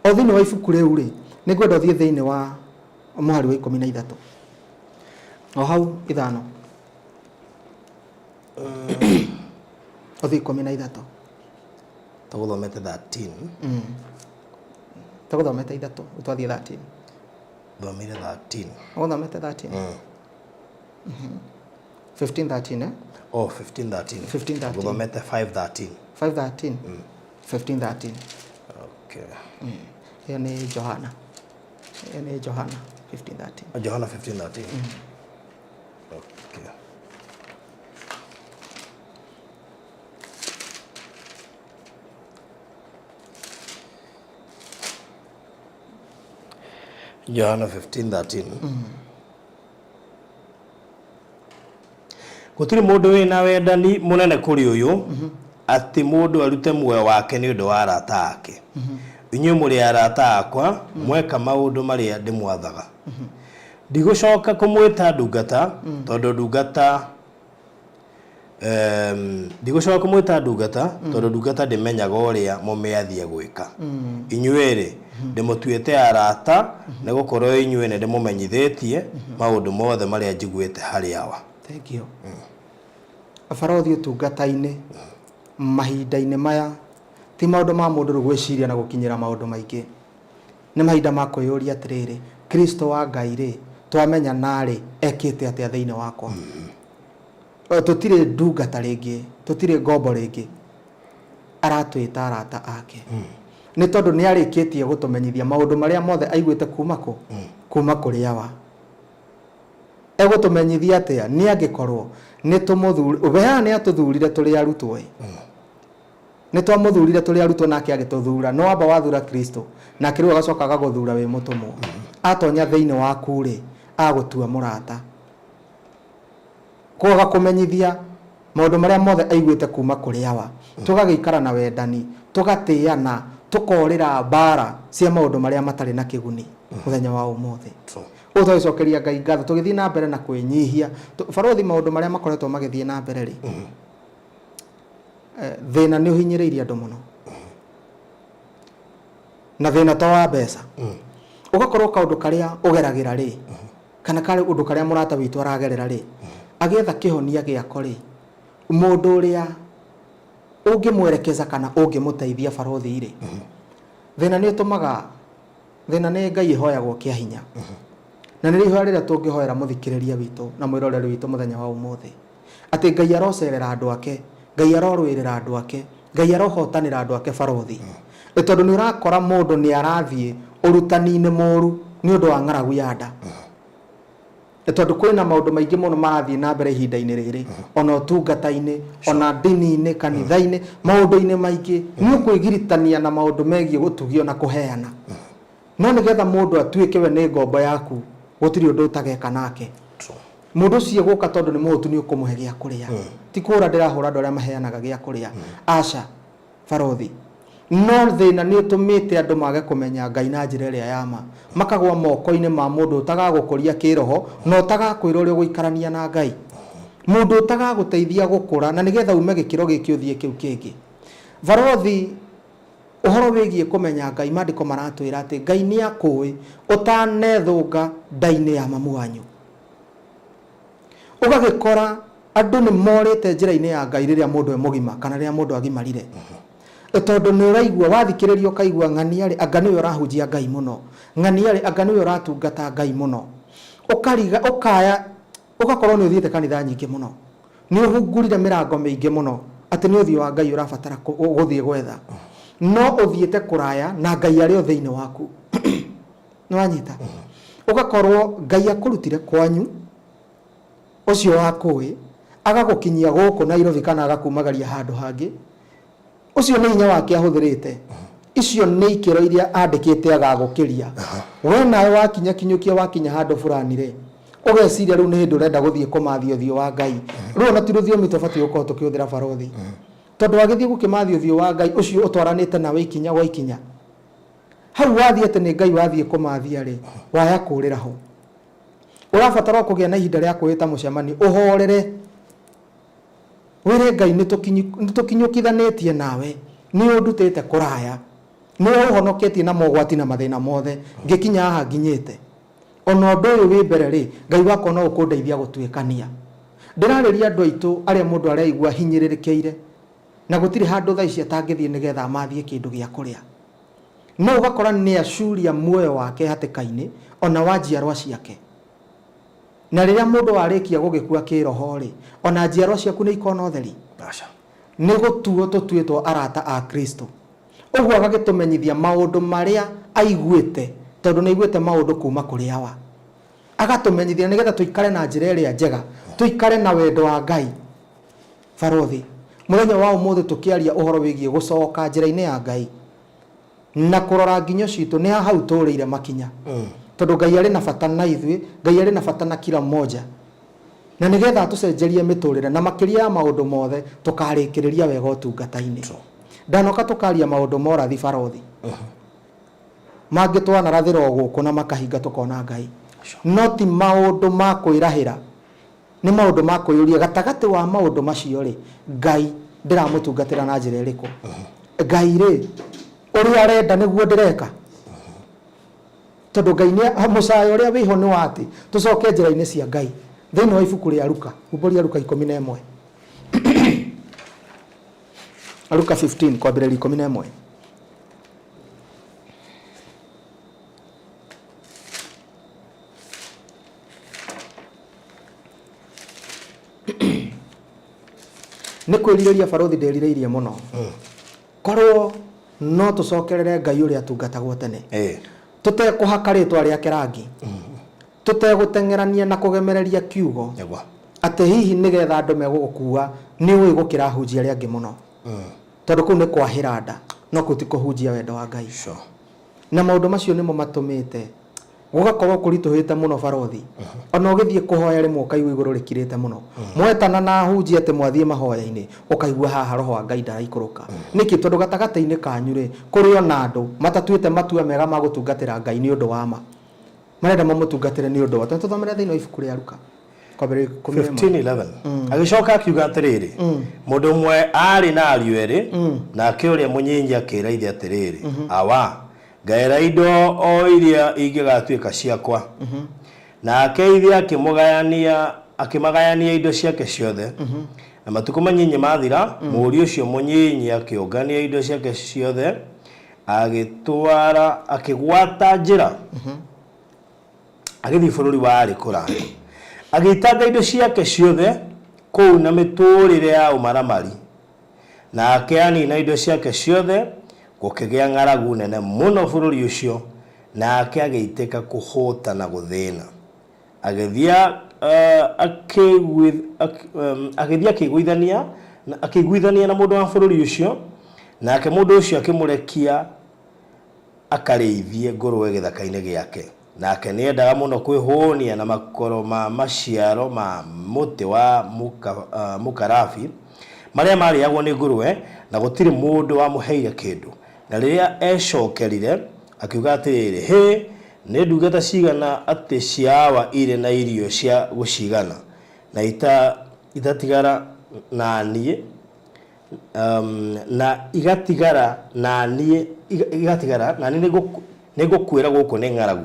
O thĩinĩ wa ibuku rĩu rĩ, nĩ ngwenda ũthiĩ thĩinĩ wa mũhari wa 13. O hau 5. Ũthiĩ 13. Tũgũthomete 13. Tũgũthomete 3, twathiĩ 13. Thomire 13. Ũgũthomete 13? 15 13, eh? Oh, 15 13. 15 13. Gũthomete 5 13. 5 13. 15 13. Okay. Ĩyo nĩ Johana. Ĩyo nĩ Johana 15 13. Johana 15 13. Okay. Johana 15 13. Gũtirĩ mũndũ wĩna wendani mũnene kũrĩ ũyũ, atĩ mũndũ arute muoyo wake nĩ ũndũ wa arata ake. Inyuĩ mũrĩ arata akwa, mweka maũndũ marĩa ndĩmwathaga. Ndigũcoka kũmwĩta ndungata, tondũ ndungata Ndigũcoka kũmwĩta ndungata, tondũ ndungata ndĩmenyaga ũrĩa mũmĩathi egwĩka. Inyuĩ-rĩ, ndĩmũtuĩte arata, nĩ gũkorũo inyuĩ nĩ ndĩmũmenyithĩtie maũndũ mothe marĩa njiguĩte harĩ Awa. Thank you. Abarothi ũtungata-inĩ. Mahinda-inĩ maya ti maũndũ ma mũndũ rĩu gwĩciria na gũkinyĩra maũndũ maingĩ. Nĩ mahinda ma kwĩyũria atĩrĩrĩ, Kristo wa Ngai rĩ, twamenya narĩ ekĩte atĩa thĩinĩ wakwa? Tũtirĩ ndungata rĩngĩ, tũtirĩ ngombo rĩngĩ. Aratwĩta arata ake. Nĩ tondũ nĩ arĩkĩtie gũtũmenyithia maũndũ marĩa mothe aiguĩte kuma kũ? Kuma kũrĩ Awa. Egũtũmenyithia atĩa? Nĩ angĩkorwo nĩ tũmũthurire, we haha nĩ atũthurire tũrĩ arutwo ĩ. Nĩ twamũthurire tũrĩ arutwo nake agĩtũthura. Nĩ wamba wathura Kristo, nake rĩu agacoka agagũthura wĩ mũtũmwo. Atonya thĩinĩ waku rĩ, agũtua mũrata. Koguo agakũmenyithia maũndũ marĩa mothe aiguĩte kuma kũrĩ Awa. Tũgagĩikara na wendani, tũgatĩana, tũkorĩra mbara cia maũndũ marĩa matarĩ na kĩguni mũthenya wa ũmũthĩ. Ũguo tũgagĩcokeria Ngai ngatho, tũgĩthiĩ na mbere na kwĩnyihia. Barũthi, maũndũ marĩa makoretwo magĩthiĩ na mbere rĩ, thĩna nĩ ũhinyĩrĩirie andũ mũno. Na thĩna to wa mbeca. Ũgakorwo kaũndũ karĩa ũgeragĩra rĩ, kana karĩ ũndũ karĩa mũrata witũ aragerera rĩ, agĩetha kĩhonia gĩako rĩ, mũndũ ũrĩa ũngĩmwerekeza kana ũngĩmũteithia barũthi rĩ, thĩna nĩ ũtũmaga, thĩna nĩ Ngai ĩhoyagwo kĩa hinya. Na nĩrĩo ihoya rĩrĩa tũngĩhoera mũthikĩrĩria witũ na mwĩroreri witũ mũthenya wa ũmũthĩ. Atĩ Ngai arocerera andũ ake, Ngai arorũĩrĩra andũ ake, Ngai arohotanĩra andũ ake barũthi. Nĩ tondũ nĩ ũrakora mũndũ nĩ arathiĩ ũrutani-inĩ mũru nĩ ũndũ wa ng'aragu ya nda. Nĩ tondũ kwĩna maũndũ maingĩ mũno marathiĩ na mbere ihinda-inĩ rĩrĩ, ona ũtungata-inĩ, ona ndini-inĩ, kanitha-inĩ, maũndũ-inĩ maingĩ. Nĩ ũkwĩgiritania na maũndũ megiĩ gũtugio na kũheana. No nĩgetha mũndũ atuĩke we nĩ ngombo yaku, gũtirĩ ũndũ ũtageka nake. Mũndũ ũcio gũka tondũ nĩ mũhũtu nĩ ũkũmũhe gĩa kũrĩa. Ti kũhũra ndĩrahũra andũ arĩa maheanaga gĩa kũrĩa. Aca, barũthi. No thĩna nĩ ũtũmĩte andũ mage kũmenya Ngai na njĩra ĩrĩa ya ma. Makagwa moko-inĩ ma mũndũ ũtagagũkũria kĩroho na ũtagakwĩra ũrĩa ũgũikarania na Ngai. Mũndũ ũtagagũteithia gũkũra na nĩgetha ume gĩkĩro gĩkĩ ũthiĩ kĩu kĩngĩ. Barũthi, ũhoro wĩgiĩ kũmenya Ngai, maandĩko maratwĩra atĩ Ngai nĩ akũĩ ũtanethũnga nda-inĩ ya mamu wanyu. Ũgagĩkora andũ nĩ morĩte njĩra-inĩ ya Ngai rĩrĩa mũndũ e mũgima kana rĩrĩa mũndũ agimarire. Tondũ nĩ ũraigua, wathikĩrĩria ũkaigua ng'ania rĩ, anga nĩwe ũrahunjia Ngai mũno. Ng'ania rĩ, anga nĩwe ũratungata Ngai mũno. Ũkariga, ũkaya, ũgakorwo nĩ ũthiĩte kanitha nyingĩ mũno. Nĩ ũhungurire mĩrango mĩingĩ mũno atĩ nĩ ũthiũ wa Ngai ũrabatara gũthiĩ gwetha. No ũthiĩte kũraya na Ngai arĩ o thĩinĩ waku. Nĩ wanyita? Ũgakorwo Ngai akũrutire kwanyu ũcio wakũĩ, agagũkinyia gũkũ Nairobi kana agakumagaria handũ hangĩ. Ũcio nĩ hinya wake ahũthĩrĩte. Icio nĩ ikĩro iria andĩkĩte agagũkĩria. We nawe wakinya kinyũkia wakinya handũ fulani rĩ, ũgeciria rĩu nĩ hĩndĩ ũrenda gũthiĩ kũmathia ũthiũ wa Ngai. Rũu ona ti rũthiomi tũbatiĩ gũkorwo tũkĩhũthĩra barũthi. Tondũ wagĩthiĩ gũkĩmathia ũthiũ wa Ngai ũcio ũtwaranĩte nawe ikinya gwa ikinya. Hau wathiĩ atĩ nĩ Ngai wathiĩ kũmathia rĩ, waya kũrĩra ho. Ũrabatara o kũgĩa na ihinda rĩa kwĩĩta mũcemanio, ũhorere. Wĩre Ngai nĩ tũkinyũkithanĩtie nawe, nĩ ũndutĩte kũraya, nĩ ũhonoketie na mogwati na mathĩna mothe, ngĩkinya haha nginyĩte. Ona ũndũ ũyũ wĩ mbere rĩ, Ngai wakwa no ũkũndeithia gũtuĩkania. Ndĩrarĩria andũ aitũ arĩa mũndũ areigua ahinyĩrĩrĩkĩire na gũtirĩ handũ thaa ici atangĩthiĩ nĩgetha amathie kĩndũ gĩa kũrĩa. No ũgakora nĩ acuria muoyo wake hatĩka-inĩ ona wa njiarwa ciake. Na rĩrĩa mũndũ arĩkia gũgĩkua kĩroho-rĩ, ona njiarwa ciaku nĩ ikona ũtheri? Aca. Nĩ gũtuo tũtuĩtwo arata a Kristo. Ũguo agagĩtũmenyithia maũndũ marĩa aiguĩte, tondũ nĩ aiguĩte maũndũ kuma kũrĩ Awa. Agatũmenyithia nĩgetha tũikare na njĩra ĩrĩa njega, tũikare na wendo wa Ngai. Barũthi, mũthenya wa ũmũthĩ tũkĩaria ũhoro wĩgiĩ gũcoka njĩra-inĩ ya Ngai na kũrora nginyo citũ nĩ ha hau tũrĩire makinya. Tondũ Ngai arĩ na bata na ithuĩ, Ngai arĩ na bata na kila mmoja. Na nĩgetha atũcenjerie mĩtũrĩre na makĩria ya maũndũ mothe tũkarĩkĩrĩria wega ũtungata-inĩ. Ndanoka tũkaria maũndũ ma ũrathi barũthi. Mangĩ twanarathĩra o gũkũ na makahinga tũkona Ngai. No ti maũndũ ma kwĩrahĩra. Nĩ maũndũ ma kwĩyũria gatagatĩ wa maũndũ macio rĩ, Ngai ndĩramũtungatĩra na njĩra ĩrĩkũ? Ngai rĩ, ũrĩa arenda nĩguo ndĩreka? Tondũ Ngai nĩ mũcayo ũrĩa wĩho nĩ wa atĩ tũcoke njĩra-inĩ cia Ngai. Thĩinĩ wa ibuku rĩa Luka, humbũria Luka 11. Luka 15 kwambĩrĩria 11. Nĩ kwĩrirĩria barũthi ndĩrirĩirie mũno korwo no tũcokerere Ngai ũrĩa atungatagwo tene, tũtekũhaka rĩtwa rĩake rangi, tũtegũteng'erania na kũgemereria kiugo atĩ hihi nĩgetha andũ megũgũkua nĩ ũĩ gũkĩra ahunjia arĩa angĩ mũno, tondũ kũu nĩ kwahĩra nda, no kũu ti kũhunjia wendo wa Ngai. Na maũndũ macio nĩmo matũmĩte gũgakorwo kũritũhĩte mũno barothi. Ona ũgĩthiĩ kũhoya rĩmwe ũkaigua igũrũ rĩkirĩte mũno. Mwetana na ahunjia atĩ mwathiĩ mahoya-inĩ, ũkaigua haha roho wa Ngai ndaraikũrũka. Nĩkĩ? Tondũ gatagatĩ-inĩ kanyu rĩ, kũrĩ ona andũ matatuĩte matua mega ma gũtungatĩra Ngai nĩ ũndũ wa ma. Marenda mamũtungatĩre nĩ ũndũ wa. Tũthomere thĩinĩ wa ibuku rĩa Luka kwambĩrĩria 11. 15:11. Agĩcoka akiuga atĩrĩrĩ, mũndũ ũmwe aarĩ na ariũ erĩ, nake ũrĩa mũnyinyi akĩĩra ithe atĩrĩrĩ, Awa, ngaĩra indo o iria ingĩgatuĩka ciakwa. Nake ithe akĩmũgayania akĩmagayania indo ciake ciothe. Na matukũ manyinyi mathira, mũriũ ũcio mũnyinyi akĩũngania indo ciake ciothe, agĩtwara akĩgwata njĩra agĩthiĩ bũrũri warĩ kũraya, agĩitanga indo ciake ciothe kũu na mĩtũũrĩre ya ũmaramari. Nake anina indo ciake ciothe, gũkĩgĩa ng'aragu nene mũno bũrũri ũcio, nake agĩitĩka kũhũta na gũthĩna. Agĩthiĩ agĩthiĩ akĩiguithania akĩiguithania na mũndũ wa bũrũri ũcio, nake mũndũ ũcio akĩmũrekia akarĩithie ngũrũwe gĩthaka-inĩ gĩake. Nake nĩendaga mũno kwĩhũũnia na makoro ma maciaro ma mũtĩ wa mũkarabi, marĩa maarĩagwo nĩ ngũrũwe, na gũtirĩ mũndũ wamũheire kĩndũ. Na rĩrĩa ecokerire, akiuga atĩrĩrĩ, Hĩ! Nĩ ndungata cigana atĩ cia awa irĩ na irio cia gũciigana, na itatigara na niĩ, na igatigara na niĩ, igatigara na niĩ nĩngũkuĩra gũkũ nĩ ng'aragu.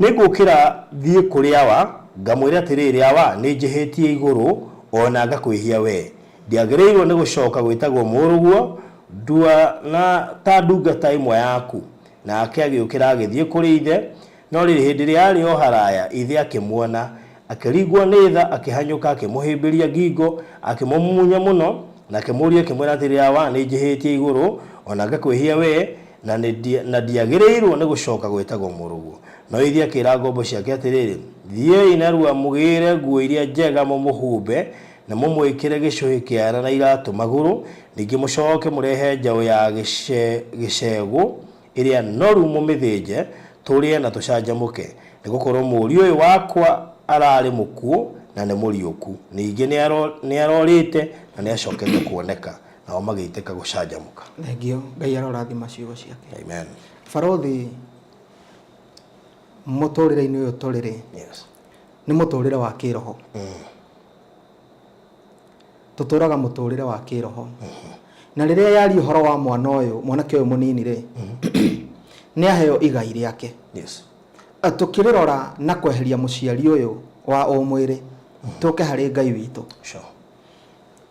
Nĩngũũkĩra thiĩ kũrĩ awa, ngamwĩre atĩrĩrĩ, Awa, nĩnjĩhĩtie igũrũ, o na ngakwĩhia wee. Ndiagĩrĩirwo nĩ gũcoka gwĩtagwo mũrũguo, ndua na ta ndungata ĩmwe yaku. Nake agĩũkĩra agĩthiĩ kũrĩ ithe. No rĩrĩ, hĩndĩ ĩrĩa aarĩ o haraya, ithe akĩmuona, akĩringwo nĩ tha, akĩhanyũka, akĩmũhĩmbĩria ngingo, akĩmũmumunya mũno. Nake mũriũ akĩmwĩra atĩrĩ, Awa, nĩnjĩhĩtie igũrũ, o na ngakwĩhia wee, na na ndiagĩrĩirwo nĩ gũcoka gwĩtagwo mũrũguo. No ithe akĩĩra ngombo ciake atĩrĩrĩ, Thiĩi narua mũgĩĩre nguo iria njega mũmũhumbe, na mũmwĩkĩre gĩcũhĩ kĩara na iratũ magũrũ, ningĩ mũcoke mũrehe njaũ ya gĩcegũ ĩrĩa noru mũmĩthĩnje, tũrĩe na tũcanjamũke, nĩ gũkorũo mũriũ ũyũ wakwa ararĩ mũkuũ na nĩ mũriũku, ningĩ nĩarorĩte na nĩacokete kuoneka. Nao magĩitĩka gũcanjamũka. Thengiũ, Ngai arorathima ciugo ciake. Amen. Barũthi, mũtũrĩre-inĩ ũyũ tũrĩ rĩ, nĩ mũtũrĩre wa kĩroho. Tũtũraga mũtũrĩre wa kĩroho. Na rĩrĩa yaria ũhoro wa mwana ũyũ, mwanake ũyũ mũnini rĩ, nĩ aheo igai rĩake. Tũkĩrĩrora na kweheria mũciari ũyũ wa ũmwĩrĩ, tũke harĩ Ngai witũ.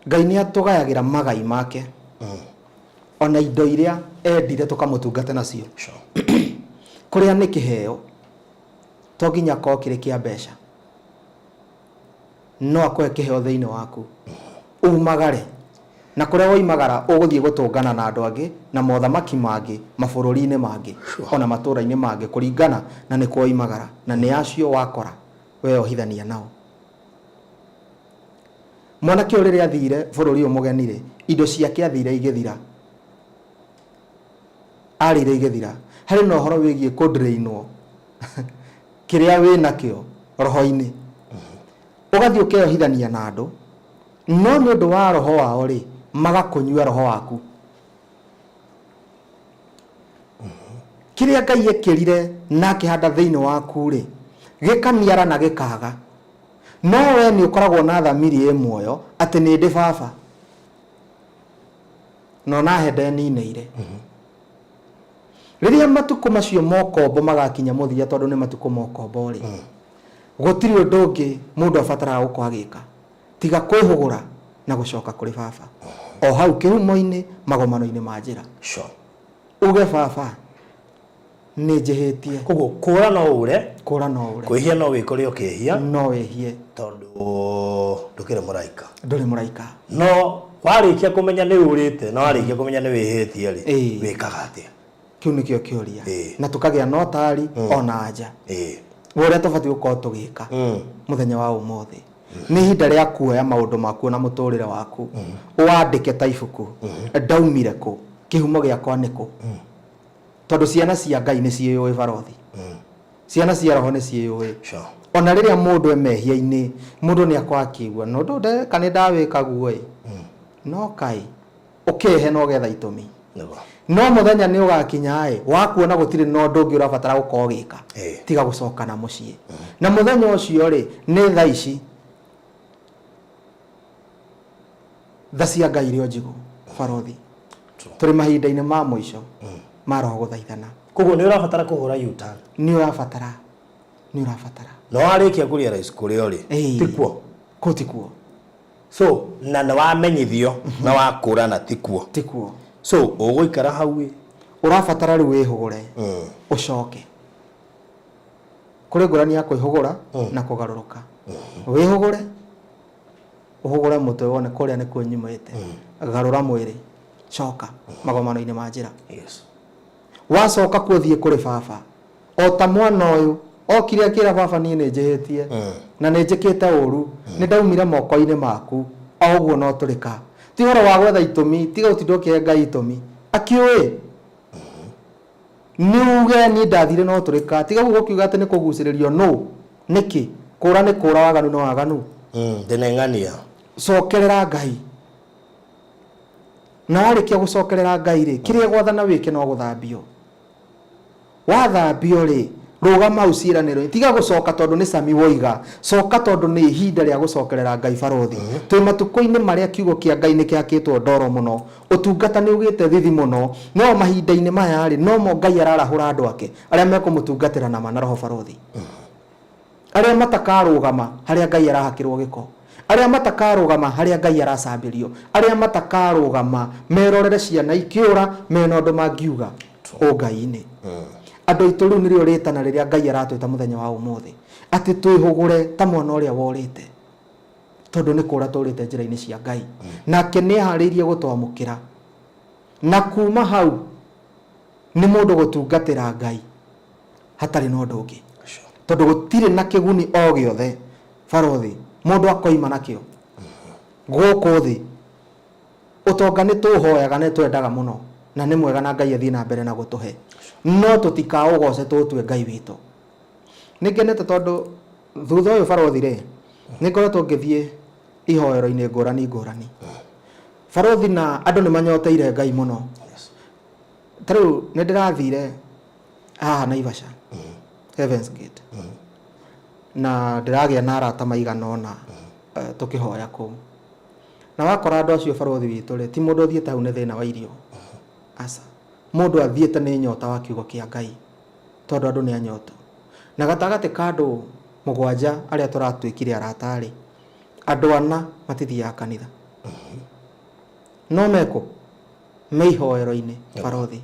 Ngai nĩ atũgayagĩra magai make, ona indo iria endire tũkamũtungata nacio. Kũrĩa nĩ kĩheo, to nginya akorwo kĩrĩ kĩa mbeca. No akũhe kĩheo thĩinĩ waku, umagare. Na kũrĩa woimagara ũgũthiĩ gũtũngana na andũ angĩ na mothamaki mangĩ, mabũrũri-inĩ mangĩ, ona matũũra-inĩ mangĩ, kũringana na nĩkũ woimagara na nĩ acio wakora weyohithania nao. Mwanake ũyũ rĩrĩa athire bũrũri ũyũ mũgeni rĩ, indo ciake athire igĩthira. Arĩire igĩthira. Harĩ na ũhoro wĩgiĩ kũdrainwo kĩrĩa wĩ nakĩo roho-inĩ. Ũgathiĩ ũkeyohithania na andũ, no nĩ ũndũ wa roho wao rĩ, magakũnyua roho waku. Kĩrĩa Ngai ekĩrire na akĩhanda thĩinĩ waku rĩ, gĩkaniara na gĩkaga. No we nĩ ũkoragwo na thamiri ĩ muoyo atĩ nĩ ndĩ baba, na onahe ndeninĩire. Rĩrĩa matukũ macio mokombo magakinya mũthia, tondũ nĩ matukũ mokombo rĩ, gũtirĩ ũndũ ũngĩ mũndũ abataraga gũkorwo agĩka tiga kwĩhũgũra na gũcoka kũrĩ baba. O hau kĩhumo-inĩ, magomano-inĩ ma njĩra. Uge baba, nĩ njĩhĩtie. Koguo kũra no ũre. Kũra no ũre. Kwĩhia no wĩkore ũkĩhia. No wĩhie. Tondũ ndũkĩrĩ mũraika. Ndũrĩ mũraika. No warĩkia kũmenya nĩ ũrĩte na warĩkia kũmenya nĩ wĩhĩtie rĩ, wĩkaga atĩa? Kĩu nĩkĩo kĩũria. Na tũkagĩa na ũtaari ona anja wa ũrĩa tũbatiĩ gũkorwo tũgĩka mũthenya wa ũmũthĩ. Nĩ ihinda rĩa kuoya maũndũ maku na mũtũrĩre waku, ũwandĩke ta ibuku. Ndaumire kũ? Kĩhumo gĩakwa nĩ kũ? Tondũ ciana cia Ngai nĩ ciĩyũĩ, barothi. Ciana cia roho nĩ ciĩyũĩ. Ona rĩrĩa mũndũ e mehia-inĩ, mũndũ nĩ akoragwo akĩigua no ũndũ ndeka nĩ ndawĩka guo ĩ. No kaĩ ũkehe na ũgetha itũmi. No mũthenya nĩ ũgakinya ĩ wa kuona gũtirĩ na ũndũ ũngĩ ũrabatara gũkorwo ũgĩka tiga gũcoka na mũciĩ. Na mũthenya ũcio rĩ, nĩ thaa ici. Tha cia Ngai irĩ o njigũ, barothi. Tũrĩ mahinda-inĩ ma mũico ma roho gũthaithana. Koguo nĩ ũrabatara kũhũra U-turn. Nĩ ũrabatara, nĩ ũrabatara. Na warĩkia kũ realize kũrĩa ũrĩ, tikuo. Kũu tikuo. So, na nĩ wamenyithio na wakũrana tikuo. Tikuo. So, ũgũikara hau ĩ? Ũrabatara rĩu wĩhũgũre, ũcoke. Kũrĩ ngũrani ya kwĩhũgũra na kũgarũrũka. Wĩhũgũre, ũhũgũre mũtwe wone kũrĩa nĩkuo nyumĩte. Garũra mwĩrĩ, coka magomano-inĩ ma njĩra. Wacoka kuo thiĩ kũrĩ baba. O ta mwana ũyũ, okire akĩra baba niĩ nĩ njĩhĩtie, na nĩ njĩkĩte ũru, nĩ ndaumire moko-inĩ maku, o ũguo no tũrĩka. Ti ũhoro wa gwetha itũmi, tiga gũtinda ũkĩhe Ngai itũmi. Akĩũĩ. Nĩ uge niĩ ndathire no tũrĩka. Tiga gũkiuga atĩ nĩ kũgucĩrĩrio nũ. Nĩkĩ? Kũra nĩ kũra, waganu nĩ waganu. Ndĩneng'ania. Cokerera Ngai. Na warĩkia gũcokerera Ngai rĩ, kĩrĩa gwathana wĩke no gũthambio. Wathambio rĩ, rũgama hau ciĩranĩro-inĩ. Tiga gũcoka tondũ nĩ Sami woiga. Coka tondũ nĩ ihinda rĩa gũcokerera Ngai, barothi. Twĩ matukũ-inĩ marĩa kiugo kĩa Ngai nĩ kĩhakĩtwo ndoro mũno. Ũtungata nĩ ũgĩte thithi mũno. No mahinda-inĩ maya rĩ, nomo Ngai ararahũra andũ ake arĩa mekũmũtungatĩra na ma na roho, barothi. Arĩa matakarũgama harĩa Ngai arahakĩrwo gĩko. Arĩa matakarũgama harĩa Ngai aracambĩrio. Arĩa matakarũgama merorere ciana ikĩũra mena ũndũ mangiuga ũngai-inĩ. Andũ aitũ rĩu nĩrĩo rĩtana rĩrĩa Ngai aratwĩta mũthenya wa ũmũthĩ. Atĩ twĩhũgũre ta mwana ũrĩa worĩte. Tondũ nĩ kũra tũrĩte njĩra-inĩ cia Ngai. Nake nĩ eharĩirie gũtwamũkĩra. Na kuma hau nĩ mũndũ gũtungatĩra Ngai hatarĩ na ũndũ ũngĩ. Tondũ gũtirĩ na kĩguni o gĩothe barothi mũndũ akoima nakĩo gũkũ thĩ. Ũtonga nĩ tũhoyaga na twendaga mũno na nĩ mwega na Ngai athiĩ na mbere na gũtũhe. No tũtikaũgoce tũtue Ngai witũ. Nĩ ngenete tondũ thutha ũyũ barothi rĩ, nĩ ngoretwo ngĩthiĩ ihoero-inĩ ngũrani ngũrani. Barothi na andũ nĩ manyoteire Ngai mũno. Ta rĩu nĩ ndĩrathire haha Naivasha, Heaven's Gate. Na ndĩragĩa na arata maigana ũna tũkĩhoya kũu. Na wakora andũ acio barothi witũ rĩ, ti mũndũ ũthiĩte hau nĩ thĩna wa irio. Aca. Mũndũ athiĩte nĩ nyota wa kiugo kĩa Ngai. Tondũ andũ nĩ anyotu. Na gatagatĩ ka andũ 7 arĩa tũratuĩkire arata rĩ, andũ 4 matithiaga kanitha. No mekũ? Me ihoero-inĩ, barothi.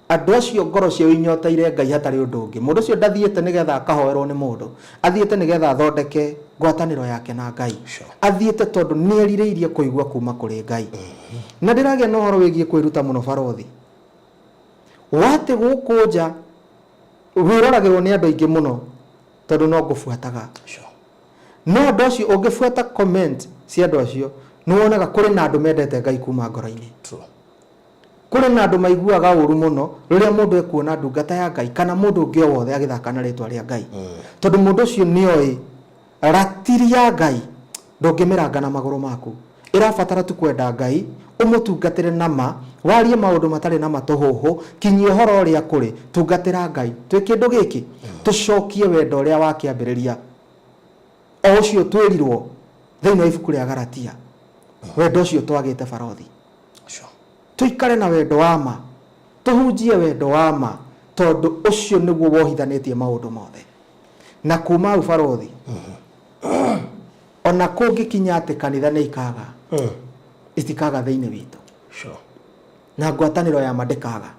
Andũ acio ngoro ciao inyoteire Ngai hatarĩ ũndũ ũngĩ. Mũndũ ũcio ndathiĩte nĩgetha akahoerwo nĩ mũndũ. Athiĩte nĩgetha athondeke ngwatanĩro yake na Ngai. Athiĩte tondũ nĩ erirĩirie kũigua kuma kũrĩ Ngai. Na ndĩragĩa na ũhoro wĩgiĩ kwĩruta mũno barothi. Watĩ gũkũ nja wĩroragĩrwo nĩ andũ aingĩ mũno tondũ no ngũbuataga. No andũ acio ũngĩbuata comment cia andũ acio nĩ wonaga kũrĩ na andũ mendete Ngai kuma ngoro-inĩ. Kũrĩ na andũ maiguaga ũru mũno rĩrĩa mũndũ ekuona ndungata ya Ngai kana mũndũ ũngĩ o wothe agĩthaka na rĩtwa rĩa Ngai. Tondũ mũndũ ũcio nĩ oĩ ratiri ya Ngai ndũngĩmĩranga na magũrũ maku. Ĩrabatara tu kwenda Ngai, ũmũtungatĩre na ma, warie maũndũ matarĩ na matũhũhũ, kinyia ũhoro ũrĩa kũrĩ, tungatĩra Ngai. Twĩ kĩndũ gĩkĩ, tũcokie wendo ũrĩa wa kĩambĩrĩria, o ũcio twĩrirwo thĩinĩ wa ibuku rĩa Galatia, wendo ũcio twagĩte barothi. Tũikare na wendo wa ma, tũhunjie wendo wa ma, tondũ ũcio nĩguo wohithanĩtie maũndũ mothe. Na kuma hau barothi, ona kũngĩkinya atĩ kanitha nĩ ikaga, Itikaga thĩinĩ witũ. Na ngwatanĩro ya ma ndĩkaga.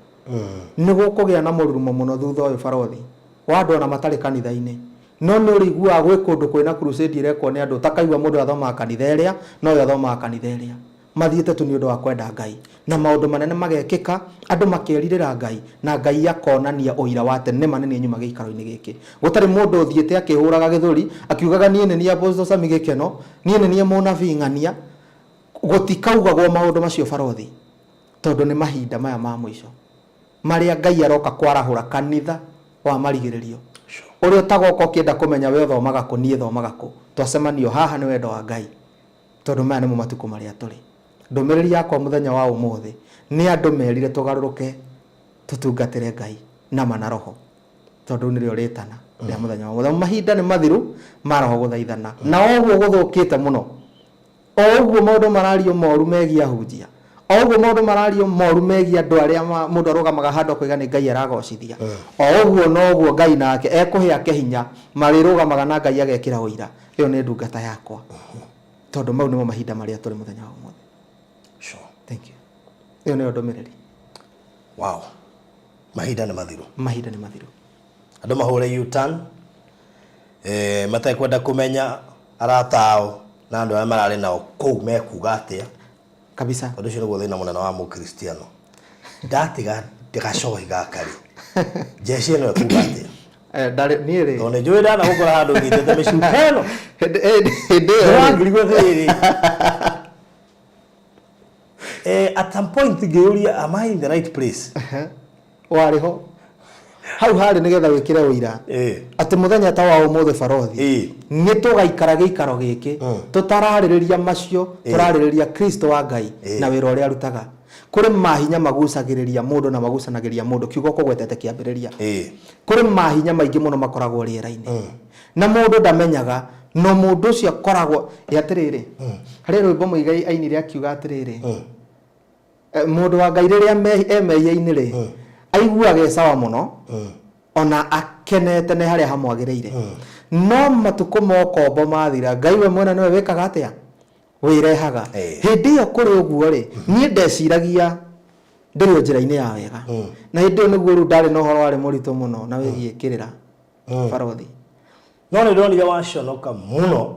Nĩ gũkũgĩa na mũrurumo mũno thutha ũyũ, barothi, wa andũ ona matarĩ kanitha-inĩ. No nĩ ũrĩiguaga gwĩ kũndũ kwĩna crusade ĩrekwo nĩ andũ ũtakaigua mũndũ ũyũ athomaga kanitha ĩrĩa na ũyũ athomaga kanitha ĩrĩa. Mathiĩte tu nĩ ũndũ wa kwenda Ngai. Na maũndũ manene magekĩka, andũ makerirĩra Ngai, na Ngai akonania ũira wa atĩ nĩma nĩ niĩ nyuma gĩikaro-inĩ gĩkĩ. Gũtarĩ mũndũ ũthiĩte akĩhũraga gĩthũri, akiugaga niĩ nĩ niĩ Apostle Sammy Gĩkeno, niĩ nĩ niĩ mũnabii ng'ania. Gũtikaugagwo maũndũ macio barothi, tondũ nĩ mahinda maya ma mũico marĩa Ngai aroka kwarahũra kanitha wa marigĩrĩrio. Ũrĩa ũtagoka ũkĩenda kũmenya we ũthomaga kũ, niĩ thomaga kũ. Twacemanio haha nĩ wendo wa Ngai, tondũ maya nĩmo matukũ marĩa tũrĩ. Ndũmĩrĩri yakwa mũthenya wa ũmũthĩ nĩ andũ merire tũgarũrũke tũtungatĩre Ngai na ma na roho, tondũ rĩu nĩrĩo rĩtana rĩa mũthenya wa ũmũthĩ. Mahinda nĩ mathiru ma roho gũthaithana, na ũguo gũthũkĩte mũno. O ũguo maũndũ marario moru megiĩ ahunjia, o ũguo maũndũ marario moru megiĩ andũ arĩa mũndũ arũgamaga handũ akoiga nĩ Ngai aragocithia, o ũguo noguo Ngai nake ekũhe ake hinya marĩrũgamaga na Ngai agekĩra ũira, ĩyo nĩ ndungata yakwa. Tondũ mau nĩmo mahinda marĩa tũrĩ mũthenya wa ũmũthĩ. Thank you. Ĩyo nĩyo ndũmĩrĩri. Wow. Mahinda nĩ mathiru. Mahinda nĩ mathiru. Andũ mahũre U-turn, matekwenda kũmenya arata ao na andũ arĩa mararĩ nao kũu mekuga atĩa. Kabisa. Tondũ ũcio nĩguo thĩna mũnene wa Mũkristiano. Ndatiga gacohi gaka rĩ, njeci ĩno ĩkuga atĩa? Ndarĩ niĩ rĩ. Tondũ nĩ njũĩ ndanagũkora handũ nyitĩte mĩcupa ĩno. Hĩndĩ ĩyo rĩ. Ndĩrangirigwo atĩrĩrĩ. At some point ngĩyũria, am I in the right place? Warĩ ho. Hau harĩ nĩgetha wĩkĩre ũira. Atĩ mũthenya ta wa ũmũthĩ barothi. Nĩ tũgaikara gĩikaro gĩkĩ. Tũtararĩrĩria macio, tũrarĩrĩria Kristo wa Ngai na wĩra ũrĩa arutaga. Kũrĩ mahinya magucagĩrĩria mũndũ na magucanagĩria mũndũ, kiugo ũkũgwetete kĩambĩrĩria. Kũrĩ mahinya maingĩ mũno makoragwo rĩera-inĩ. Na mũndũ ndamenyaga, no mũndũ ũcio akoragwo, ĩ atĩrĩrĩ, harĩ rwĩmbo Mũigai ainire akiuga atĩrĩrĩ, mũndũ wa Ngai rĩrĩa e mehia-inĩ rĩ, aiguaga e sawa mũno, ona akenete nĩ harĩa hamwagĩrĩire. No matukũ ma ũkombo mathira, Ngai we mwene nĩwe wĩkaga atĩa? Wĩrehaga. Hĩndĩ ĩyo kũrĩ ũguo rĩ, niĩ ndeciragia ndĩrĩ o njĩra-inĩ ya wega. Na hĩndĩ ĩyo nĩguo rĩu ndarĩ na ũhoro warĩ mũritũ mũno na wĩgiĩ kĩrĩra, barothi. No nĩ ndonire waconoka mũno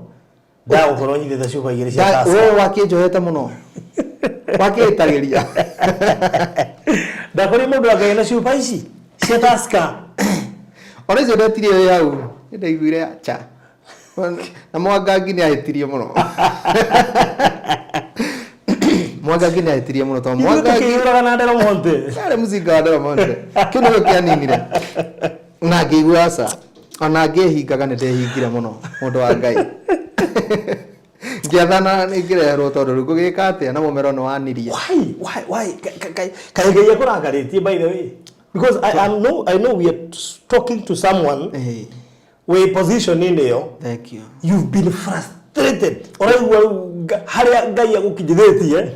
ndagũkorwo nyitĩte cuba igĩrĩ cia Tusker. Wewe wakĩnjohete mũno. Wakĩĩtagĩria. Ndakorire mũndũ akĩgĩa na cuba ici cia Tusker. Ona icio ndetirie wĩ hau. Nĩ ndaiguire acha. Na Mwangangi nĩ ahĩtirie mũno. Mwangangi nĩ ahĩtirie mũno tondũ Ithuĩ Mwangangi tũkĩiyũraga na Del Monte. Yarĩ mũcinga wa Del Monte. Kĩu nĩkĩo kĩaninire. Na ngĩigua aca. Ona ngĩhingaga nĩ ndehingire mũno mũndũ wa Ngai. Ngĩathana nĩ ngĩreherwo tondũ rĩu ngũgĩka atĩa na mũmero nĩ wanirie. Why? Why? Why? Kaĩ Ngai akũrakarĩtie by the way? Because I know we are talking to someone wĩ position-inĩ ĩyo. Thank you. You've been frustrated. Ũraigua rĩu harĩa Ngai agũkinyithĩtie,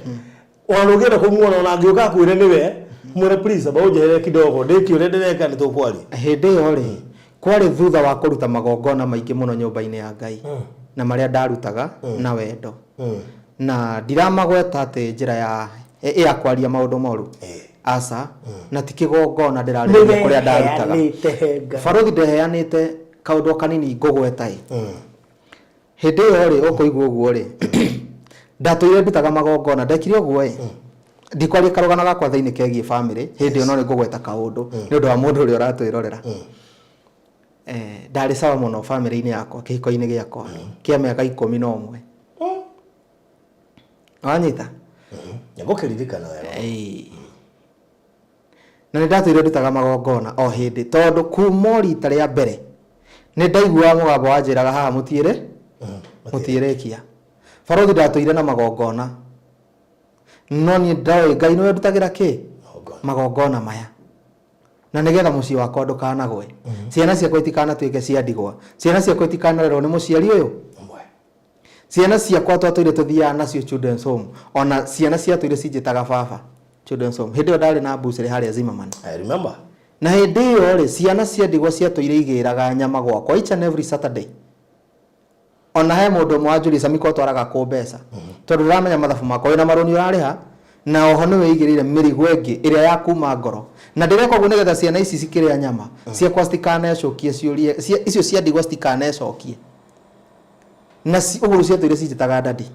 ona ndũngĩenda kũmuona, ona angĩũka akwĩre nĩwe, mwĩre please amba ũnjehere kidogo, ndĩkie ũrĩa ndĩreka nĩ tũkwaria. Hĩndĩ ĩyo rĩ, kwarĩ thutha wa kũruta magongona maingĩ mũno nyũmba-inĩ ya Ngai, na marĩa ndarutaga na wendo. Na ndiramagweta atĩ njĩra ya kwaria maũndũ moru. Aca, na ti kĩgongona ndĩrarĩrĩria kũrĩa ndarutaga. Nĩweheanĩte he Ngai. Barothi ndeheanĩte kaũndũ o kanini ngũgweta ĩ. Hĩndĩ ĩyo rĩ, ũkũigua ũguo rĩ, ndatũire ndutaga magongona, ndekire ũguo ĩ, ndikwaria karũgano gakwa thĩinĩ kegiĩ bamĩrĩ, hĩndĩ ĩyo no nĩ ngũgweta kaũndũ nĩ ũndũ wa mũndũ ũrĩa ũratwĩrorera. Ndarĩ sawa mũno bamĩrĩ-inĩ yakwa, kĩhiko-inĩ gĩakwa kĩa mĩaka 11. Wanyita? Nĩngũkĩririkana wega. Na nĩ ndatũire ndutaga magongona o hĩndĩ, tondũ kuma o rita rĩa mbere nĩ ndaiguaga mũgambo wanjĩraga haha mũtiĩrĩ, mũtiĩrĩkia. Barothi ndatũire na magongona, no niĩ ndoĩ Ngai nĩwe ndutagĩra kĩ? Magongona maya. Na nĩgetha mũciĩ wakwa ndũkanagwe, ciana ciakwa itikanatuĩke cia ndigwa, ciana ciakwa itikanarerwo nĩ mũciari ũyũ. Ciana ciakwa twatũire tũthiaga nacio children's home, ona ciana ciatũire cinjĩtaga baba children's home. Hĩndĩ ĩyo ndarĩ na bursary harĩa Zimmerman. I remember. Na hĩndĩ ĩyo rĩ, ciana cia ndigwa ciatũire igĩraga nyama gwakwa each and every Saturday. Ona he mũndũ ũmwe wanjũria, Samiko, ũtwaraga kũ mbeca? Tondũ ndĩramenya mathabu makwa, wĩna marũni ũrarĩha, na oho nĩ wĩigĩrĩire mĩrigo ĩngĩ ĩrĩa ya kuma ngoro. Na ndĩreka ũguo nĩgetha ciana ici cikĩrĩa nyama ciakwa citikanecokie ciũrie, icio cia ndigwa citikanecokie. Na ũguo ciatũire cinjĩtaga daddy.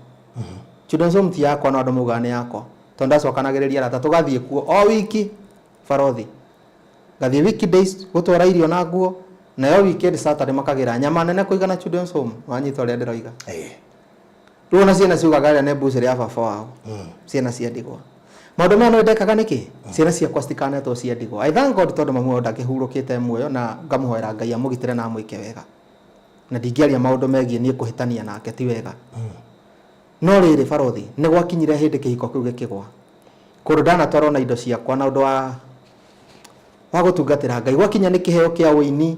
Children's home ti yakwa, no andũ maugaga nĩ yakwa. Tondũ ndacokanagĩrĩria arata tũgathiĩ kuo o wiki, barothi. Ngathiĩ weekdays gũtwara irio na nguo, nayo weekend Saturday makagĩra nyama nene kũigana children's home. Wanyita ũrĩa ndĩroiga? Rĩu ona ciana ciugaga ĩrĩa nĩ mbucĩrĩ ya baba wao. Ciana cia ndigwa. Maũndũ maya no ndekaga nĩkĩ? Ciana ciakwa citikanetwo cia ndigwa. I thank God tondũ mamu wao ndakĩhurũkĩte muoyo, na ngamũhoera Ngai amũgitĩre na amwĩke wega. Na ndingĩaria maũndũ megiĩ niĩ kũhĩtania nake, ti wega. No rĩrĩ, barothi, nĩ gwakinyire hĩndĩ kĩhiko kĩu gĩkĩgwa. Kũndũ ndanatwarwo na indo ciakwa na ũndũ wa gũtungatĩra Ngai. Gwakinya nĩ kĩheo kĩa ũini,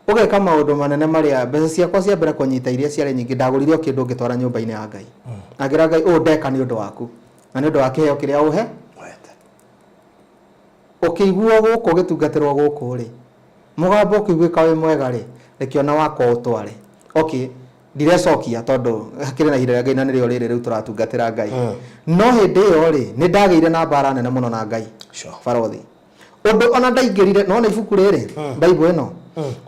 ũgeka maũndũ manene marĩa mbeca ciakwa cia mbere kũnyita iria ciarĩ nyingĩ, ndagũrire o kĩndũ ngĩtwara nyũmba-inĩ ya Ngai. Na ngĩra Ngai, ũũ ndeka nĩ ũndũ waku na nĩ ũndũ wa kĩheo kĩrĩa ũhe. Ũkĩiguo gũkũ ũgĩtungatĩrwo gũkũ rĩ, mũgambo ũkĩiguĩka wĩ mwega rĩ, reke ona wakwa ũtware. Okay, ndirecokia tondũ hakĩrĩ na ihinda rĩa Ngai na nĩrĩo rĩrĩ rĩu tũratungatĩra Ngai. No hĩndĩ ĩyo rĩ, nĩ ndagĩire na mbara nene mũno na Ngai. Barothi. Ũndũ ona ndaingĩrire, nĩwona ibuku rĩrĩ, Bible ĩno,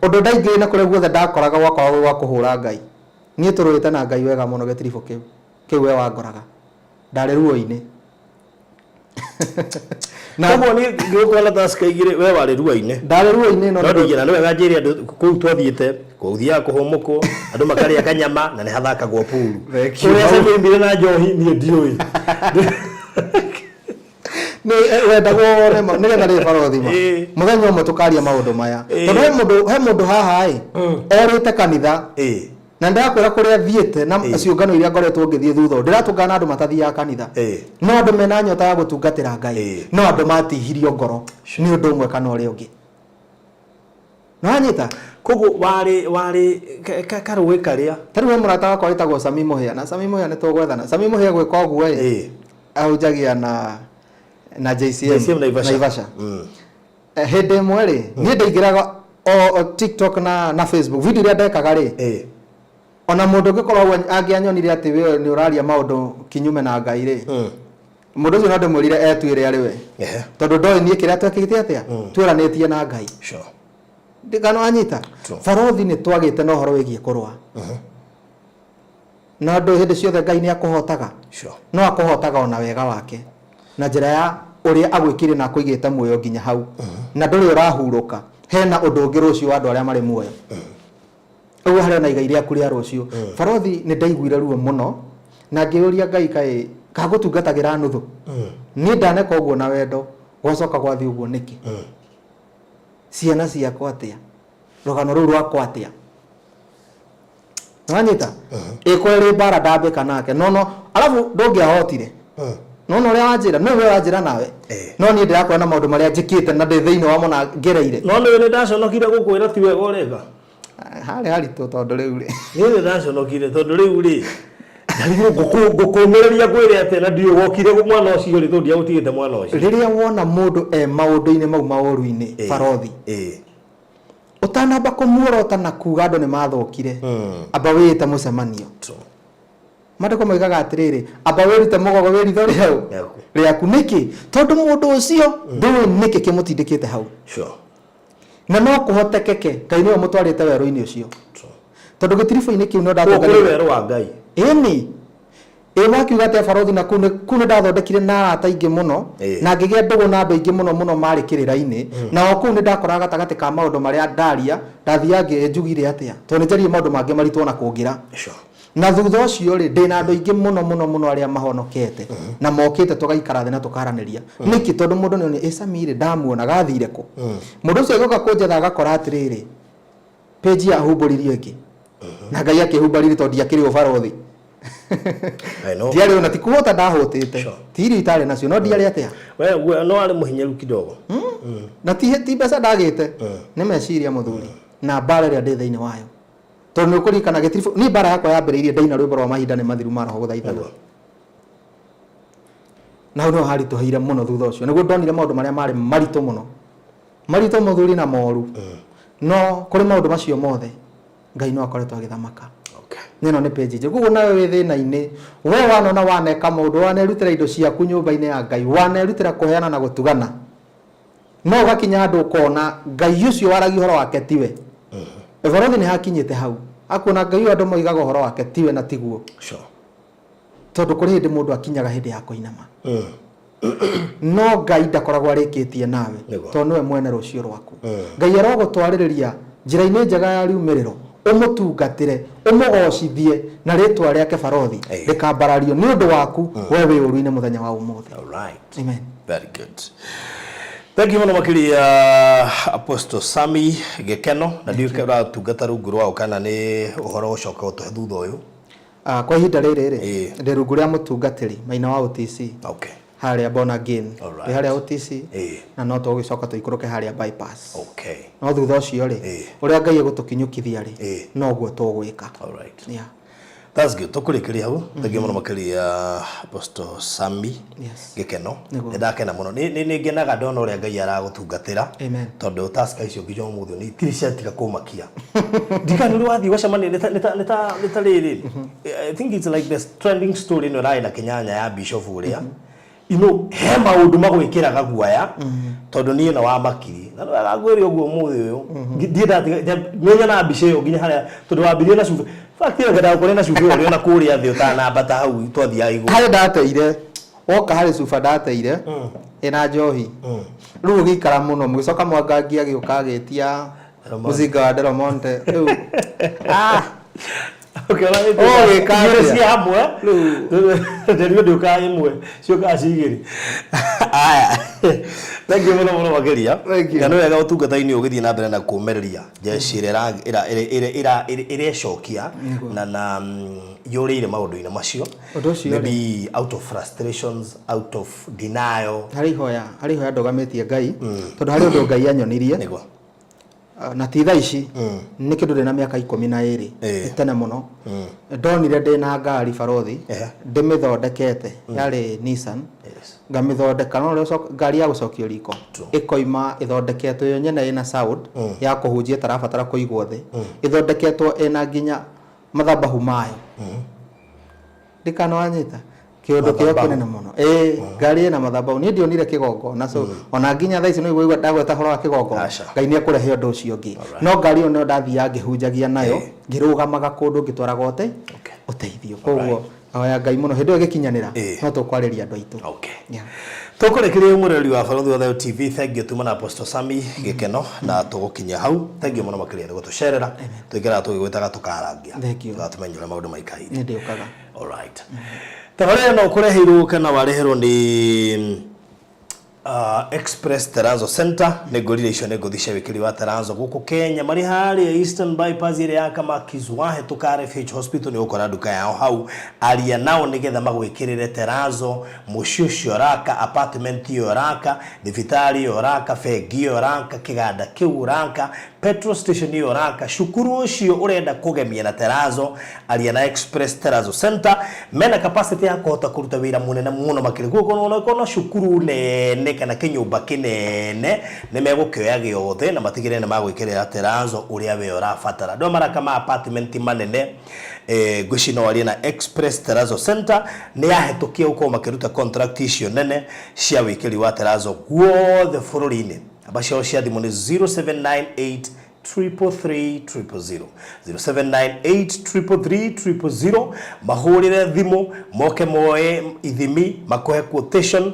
ũndũ ndaingĩrire na kũrĩa guothe ndakoraga gwakoragwo gwĩ gwa kũhũra Ngai. Niĩ tũrũĩte na Ngai wega mũno gĩtiribũ kĩu, kĩu we wangoraga. Ndarĩ ruo-inĩ. Na koguo niĩ ngĩgũkora thaa cikaigĩrĩ we warĩ ruo-inĩ. Ndarĩ ruo-inĩ, no ndingĩra nĩ wega njĩre andũ kũu twathiĩte kũu thiaga kũhũmũkwo, andũ makarĩa kanyama na nĩ hathakagwo puru. Thank you. Kũrĩa cemĩimire na njohi niĩ ndiũĩ. Nĩ wendagwo wone ma nĩgetha rĩ barothi ma mũthenya ũmwe tũkaria maũndũ maya, tondũ he mũndũ haha ĩ orĩte kanitha na ndĩrakwĩra kũrĩa thiĩte na ciũngano iria ngoretwo ngĩthiĩ thutha ũyũ, ndĩratũngana na andũ matathiaga kanitha, no andũ mena nyota ya gũtungatĩra Ngai, no andũ matihirio ngoro nĩ ũndũ ũmwe kana ũrĩa ũngĩ. Nĩwanyita? Koguo warĩ karũĩ karĩa Ta rĩu he mũrata wakwa wĩtagwo Sami Mũhĩa, na Sami Mũhĩa nĩ tũgwethana. Sami Mũhĩa gwĩka ũguo ĩ, ahunjagia na JCM, JCM Naivasha. Naivasha. Hĩndĩ ĩmwe rĩ, niĩ ndaingĩraga o TikTok na Facebook, video iria ndekaga rĩ, ona mũndũ ũngĩkorwo ũguo angĩanyonire atĩ we nĩ ũraria maũndũ kinyume na Ngai rĩ, mũndũ ũcio no ndĩmwĩrire etuĩre arĩ we, tondũ ndoĩ niĩ kĩrĩa twekĩte atĩa, twĩranĩtie na Ngai. Kana wanyita? Barothi, nĩ twagĩte na ũhoro wĩgiĩ kũrũa na andũ hĩndĩ ciothe. Ngai nĩ akũhotaga, no akũhotaga ona wega wake na njĩra ya ũrĩa agwĩkĩire na akũigĩte muoyo nginya hau, na ndũrĩ ũrahurũka. Hena ũndũ ũngĩ rũciũ wa andũ arĩa marĩ muoyo, ũguo harĩ ona igai rĩaku rĩa rũciũ. Barothi, nĩ ndaiguire ruo mũno na ngĩũria Ngai, kaĩ kagũtungatagĩra nuthu? Niĩ ndaneka ũguo na wendo, gwacoka gwathiĩ ũguo nĩkĩ? Ciana ciakwa atĩa? Rũgano rũu rwakwa atĩa? Nĩwanyita? Ĩkorwo ĩrĩ mbara ndambĩka nake, no arabu ndũngĩahotire. No ũrĩa wanjĩra no we ũranjĩra nawe, no niĩ ndĩrakwĩra na maũndũ marĩa njĩkĩte na ndĩ thĩinĩ wamo na ngereire. No nĩ nĩ ndaconokire gũkwĩra ti wega ũreka. Harĩ haritũ tondũ rĩu rĩ, Niĩ nĩ ndaconokire tondũ rĩu rĩ ndarigwo ngũkũmĩrĩria ngwĩre atĩa, na ndiũĩ wokire mwana ũcio rĩ, tondũ ndiagũtigĩte mwana ũcio. Rĩrĩa wona mũndũ e maũndũ-inĩ mau maũru-inĩ, barothi, ũtanamba kũmuorota na kuga andũ nĩ mathũkire, amba wĩĩte mũcemanio. Maandĩko moigaga atĩrĩrĩ, amba wĩrute mũgogo wĩ ritho rĩau Rĩaku. rĩaku. Nĩkĩ? Tondũ mũndũ ũcio ndũĩ nĩkĩ kĩmũtindĩkĩte hau. Na no kũhotekeke Ngai nĩwe mũtwarĩte werũ-inĩ ũcio, tondũ gĩtiribũ-inĩ kĩu no Kũu kũrĩ ndatunganĩire. Werũ wa Ngai. Ĩni, ĩ wakiuga atĩa, barothi? Na kũu nĩ ndathondekire na arata aingĩ mũno, na ngĩgĩa ndũgũ na andũ aingĩ mũno mũno marĩ kĩrĩra-inĩ. Na o kũu nĩ ndakoraga gatagatĩ ka maũndũ marĩa ndaria, ndathiaga ngĩnjugire atĩa, tondũ nĩ njaririe maũndũ mangĩ maritũ ona kũngĩra. Na thutha ũcio rĩ, ndĩna andũ aingĩ mũno mũno mũno arĩa mahonokete na mokĩte tũgaikara thĩ na tũkaranĩria. Nĩkĩ? Tondũ mũndũ nĩ ĩ Sami rĩ, ndamuona gathire kũ? Mũndũ ũcio agĩũka kũnjetha agakora atĩrĩrĩ, page yahumbũririo ĩngĩ na Ngai akĩhumba riri, tondũ ndiakĩrĩ ũbarothi. I know. Ndiarĩ ona ti kũhũta ndahũtĩte. Ti irio itarĩ nacio, no ndiarĩ atĩa. We no arĩ mũhinyaru kidogo. Na ti mbeca ndagĩte, nĩ meciria, mũthuri, na mbara ĩrĩa ndĩ thĩinĩ wayo, tondũ nĩ ũkũririkana gĩtiribũ niĩ mbara yakwa yambĩrĩirie ndaina rwĩmbo rwa "Mahinda nĩ mathiru ma roho gũthaithana". Na hau nĩho haritũhĩire mũno. Thutha ũcio nĩguo ndonire maũndũ marĩa marĩ maritũ mũno, maritũ, mũthuri, na moru. No kũrĩ maũndũ macio mothe, Ngai no akoretwo agĩthamaka. Ĩno nĩ page njerũ. Koguo nawe wĩ thĩna-inĩ, we wanona waneka maũndũ, wanerutĩra indo ciaku nyũmba-inĩ ya Ngai, wanerutĩra kũheana na gũtugana, no ũgakinya handũ ũkona Ngai ũcio waragia ũhoro wake tiwe. Borothi nĩ hakinyĩte hau akuona Ngai ũyũ andũ moigaga ũhoro wake tiwe na tiguo. Tondũ kũrĩ hĩndĩ mũndũ akinyaga hĩndĩ ya kũinama. No Ngai ndakoragwo arĩkĩtie nawe. Tondũ nĩwe mwene rũciũ rwaku. Ngai arogũtwarĩrĩria njĩra-inĩ njega ya riumĩrĩro, ũmũtungatĩre, ũmũgocithie, na rĩtwa rĩake barothi rĩkambarario nĩ ũndũ waku we wĩ ũru-inĩ mũthenya wa ũmũthĩ. Amen. Very good. Thank you mũno makĩria Apostle Sami Gĩkeno, na ndiũĩ ũratungata rungu rwaũ kana nĩ ũhoro ũcoka ũtũhe thutha ũyũ. Kwa ihinda rĩrĩ rĩ, ndĩ rungu rĩa mũtungatĩri Maina wa OTC. Harĩa Born Again. Ndĩ harĩa OTC na no tũgũgĩcoka tũikũrũke harĩa bypass. No thutha ũcio rĩ, ũrĩa Ngai egũtũkinyũkithia rĩ, noguo tũgwĩka. Yeah. That's good. Tũkũrĩkĩria hau. Thengiũ mũno makĩria Apostle Sami Gĩkeno. Nĩ ndakena mũno. Nĩ ngenaga ndona ũrĩa Ngai aragũtungatĩra. Amen. Tondũ task icio nginya ũmũthĩ nĩ itirĩ ciatiga kũmakia. Ndikana nĩ wathiĩ ũgacemania nĩ ta nĩ ta nĩ ta nĩ ta rĩrĩ. I think it's like the trending story ĩno ĩrarĩ na kĩnyanya ya bishop ũrĩa. You know, he maũndũ magwĩkĩraga guoya tondũ niĩ no wamakirie na nĩwega ngwĩre ũguo ũmũthĩ ũyũ ndirĩ ndatiga nĩ nyonaga mbica ĩyo nginya harĩa tondũ wambirie na cumbĩ fact ĩyo ngwendaga gũkorwo na cumbĩ ũrĩ ona kũrĩa thĩ ũtanambata hau twathiaga igũrũ. Harĩ ndateire woka harĩ cuba ndateire ĩna njohi rĩu ũgĩikara mũno mũgĩcoka mwangangi agĩũka agĩtia mũcinga wa Del Monte rĩu ah Ũkĩona Ũgĩka igĩrĩ atĩa? ciĩ hamwe Rĩu. nderio ndĩũkaga ĩmwe ciũkaga ci igĩrĩ. Aya, thank you mũno mũno makĩria. Thank you. Na nĩ wega ũtungata-inĩ ũyũ ũgĩthiĩ na mbere na kũũmĩrĩria jeshi ĩrĩa ĩrecokia na yũrĩire maũndũ-inĩ macio. Ũndũ ũcio rĩ. Maybe out of frustrations, out of denial. Harĩ ihoya harĩ ihoya ndũgamĩtie Ngai tondũ harĩ ũndũ Ngai anyonirie. Nĩguo. Na ti thaa ici nĩ kĩndũ ndĩna mĩaka 12 nĩ tene mũno ndonire ndĩna ngari barothi ndĩmĩthondekete yarĩ Nissan ngamĩthondeka no ũrĩa ngari ya gũcokio riko ĩkoima ĩthondeketwo yo nyene ĩna sound ya kũhunjia ĩtarabatara kũigwo thĩ ĩthondeketwo ĩna nginya mathabahu mayo ndikana wanyita kĩũndũ kĩo Mathabahu. kĩnene mũno ĩĩ ngari ĩna mathabahu niĩ ndionire kĩgongona so ona nginya thaa ici no igua ndagweta ũhoro wa kĩgongona Aca. Ngai nĩ ekũrehe ũndũ ũcio ũngĩ no ngari ĩyo nĩyo ndathiaga ngĩhunjagia nayo ngĩrũgamaga kũndũ ngĩtwaraga ũte ũteithio koguo hoya Ngai mũno hĩndĩ ĩyo ĩgĩkinyanĩra no tũkwarĩria andũ aitũ. Yeah. Tũkũrĩkĩria mwĩroreri wa Barũthi wa Thayũ TV, thengiũ tuma na Apostle Sami Gĩkeno na tũgũkinyia hau. Thengiũ mũno makĩria nĩ gũtũcerera. Tũikaraga tũgĩgwĩtaga tũkarangia. Thank you. Tũgatũmenya ũrĩa maũndũ maikaire. Nĩ ndĩũkaga. Alright. Tabarĩra ĩno ũkũreheirwo kana wareherwo nĩ Express Terrazzo Center. Nĩ ngũrire icio nĩ ngũthi cia wĩkĩri wa Terrazzo gũkũ Kenya marĩ harĩa Eastern Bypass ĩrĩa ya Kamakis wahĩtũka RFH Hospital nĩ ũgũkora nduka yao hau. Aria nao nĩgetha magwĩkĩrĩre Terrazzo mũciĩ ũcio ũraka, apartment ĩyo ũraka, thibitarĩ ĩyo ũraka, bengi ĩyo ũraka, kĩganda kĩu ũraka, petrol station ĩyo ũraka, cukuru ũcio ũrenda kũgemia na Terrazzo. Aria na Express Terrazzo Center mena capacity ya kũhota kũruta wĩra mũnene mũno makĩria. Koguo ona korwo na cukuru nene kana kĩnyũmba kĩnene nĩ megũkĩoya gĩothe na matigĩrĩre nĩ magwĩkĩrĩra terrazzo ũrĩa we ũrabatara. Andũ aya maraka ma apartment manene ngwĩciria no warie na Express Terrazzo Center nĩ yahĩtũkia gũkorwo makĩruta contract icio nene cia wĩkĩri wa terrazzo guothe bũrũri-inĩ. Namba ciao cia thimũ nĩ 0798 333 000 0798 333 000 mahũrĩre thimũ moke moe ithimi makũhe quotation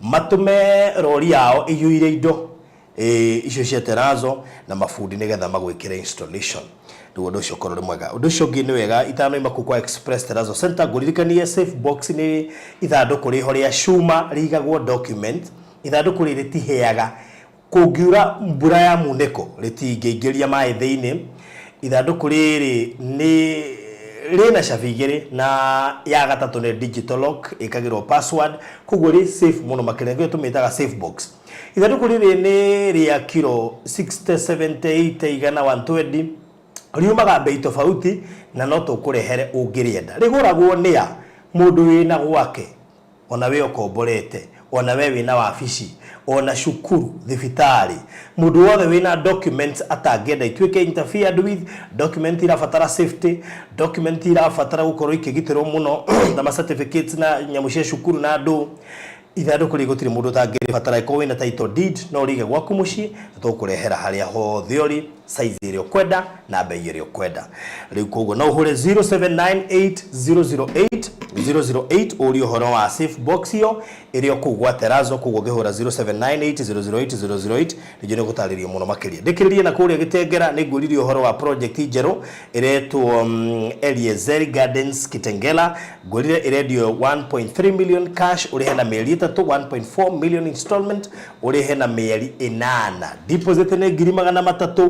matũme rori yao ĩiyũire indo icio cia terrazzo na mabundi nĩgetha magwĩkĩre installation nĩguo ũndũ ũcio ũkorwo ũrĩ mwega. Ũndũ ũcio ũngĩ nĩ wega itanoima kũu kwa Express Terrazzo Center ngũririkanie safe box nĩ ithandũkũ rĩho rĩa cuma rĩigagwo document. Ithandũkũ rĩrĩ rĩtihĩaga. Kũngiura mbura ya munĩko rĩtingĩingĩria maĩ thĩinĩ. Ithandũkũ rĩrĩ nĩ rĩna cabi igĩrĩ na ya gatatũ nĩ digital lock ĩkagĩrwo password koguo rĩ safe mũno makĩria nĩkĩo tũmĩtaga safe box. Ithandũkũ rĩrĩ nĩ rĩa kiro 60, 70, 80, igana, 120 riumaga bei tofauti na no tũkũrehere ũngĩrĩenda. Rĩgũragwo nĩ a? Mũndũ wĩna gwake. Ona wee ũkomborete, Ona we wĩna wabici, ona cukuru, thibitarĩ, mũndũ wothe wĩna documents atangĩenda ituĩke interfered with, document irabatara safety, document irabatara gũkorwo ikĩgitĩrwo mũno na ma certificates na nyamũ cia cukuru na andũ. Ithandũkũ rĩrĩ gũtirĩ mũndũ ũtangĩrĩbatara. Ĩkorwo wĩna title deed, no ũrĩige gwaku mũciĩ, na tũgũkũrehera harĩa hothe ũrĩ, size ĩrĩa ũkwenda na bei ĩrĩa ũkwenda. Rĩu koguo no ũhũre 0798 008 008 ũrie ũhoro wa safe box ĩyo ĩrĩ o kũu gwa Terazo. Koguo ũngĩhũra 0798 008 008 ningĩ nĩ gũtarĩrio mũno makĩria. Ndĩkĩrĩrie na kũrĩa Gĩtengera, nĩ ngwĩrire ũhoro wa project njerũ ĩretwo Eliezeri Gardens Kitengela. Ngwĩrire ĩrendio 1.3 million cash, ũrĩhe na mĩeri 3, 1.4 million installment, ũrĩhe na mĩeri 8. Deposit nĩ 300,000.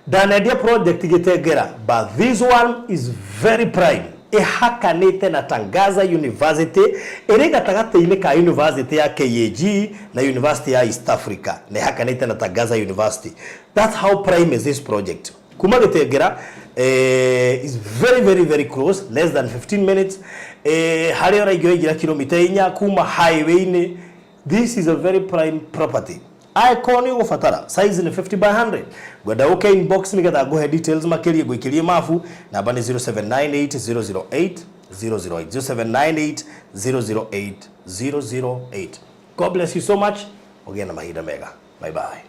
Ndanendia project Gĩtengera, but this one is very prime. Ĩhakanĩte na Tangaza University, ĩrĩ gatagatĩ-inĩ ka University ya KAG na University ya East Africa, na ĩhakanĩte na Tangaza University. That's how prime is this project. Kuma Gĩtengera is very very very close, less than 15 minutes. Harĩa ũraingĩra ingĩra kilomita 4 kuma highway-inĩ. This is a very prime property. Angĩkorwo nĩ ũgũbatara, size nĩ 50 by 100. Ngwenda ũke inbox nĩgetha ngũhe details makĩria, ngũikĩrie mabu. Namba nĩ 0798 008 008, 0798 008 008. God bless you so much. Ũgĩe na mahinda mega. Bye bye.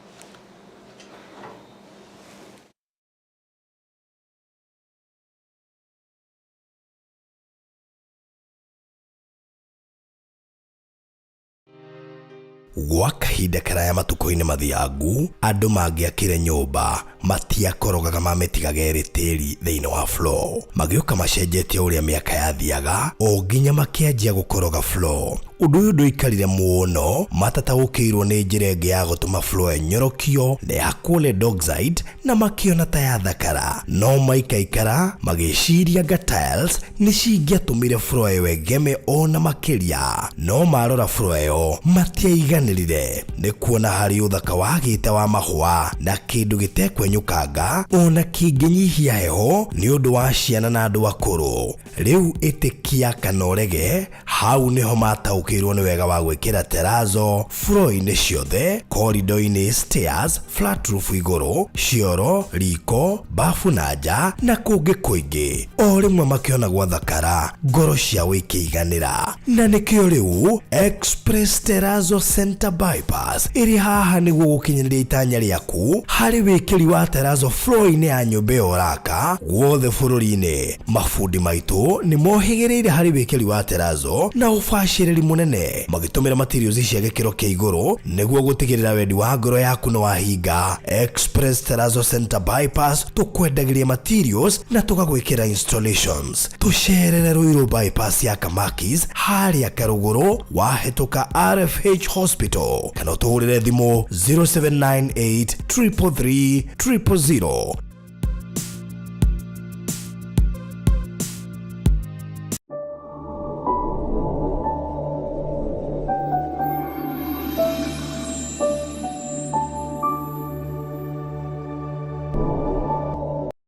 Gwa kahinda karaya matukũ-inĩ mathiangu, andũ mangĩakire nyũmba matiakorogaga, mamĩtigaga ĩrĩ tĩri thĩinĩ wa floor. Magĩũka macenjetie ũrĩa mĩaka yathiaga, o nginya makĩanjia gũkoroga floor. Ũndũ ũyũ ndũikarire mũno, matataũkĩirwo nĩ njĩra ĩngĩ ya gũtũma floor ĩnyorokio na ya lead oxide, na makĩona ta yathakara. No maikaikara magĩciria nga tiles nĩ cingĩatũmire floor ĩyo ĩgeme ona makĩria. No marora floor ĩyo matiaiganĩrire nĩ kuona harĩ ũthaka wagĩte wa mahũa na kĩndũ gĩtekwenyũkanga ona kĩngĩnyihia heho nĩ ũndũ wa ciana na andũ akũrũ. Rĩu ĩtĩkia kana ũrege, hau nĩho mataũkĩirwo nĩ wega wa gwĩkĩra terazo floor-inĩ ciothe, corridor-inĩ, stairs, flat roof igũrũ, cioro, riko, bafu na nja na kũngĩ kũingĩ. O rĩmwe makĩona gwathakara, ngoro ciao ikĩiganĩra. Na nĩkĩo rĩu Express Terrazzo Center Bypass ĩrĩ haha nĩguo gũkinyanĩria itanya rĩaku harĩ wĩkĩri wa terrazzo floor-inĩ ya nyũmba ĩyo ũraka guothe bũrũri-inĩ. Mabundi maitũ nĩ mohĩgĩrĩire harĩ wĩkĩri wa terrazzo na ũbacĩrĩri mũnene, magĩtũmĩra materials cia gĩkĩro kĩa igũrũ nĩguo gũtigĩrĩra wendi wa ngoro yaku nĩ wahinga. Express Terrazzo Center Bypass, tũkwendagĩria materials na tũgagwĩkĩra installations. Tũcerere Ruiru Bypass ya Kamakis, harĩa Karũgũrũ wahĩtũka RFH Hospital, kana ũtũhũrĩre thimũ 0798 333 000.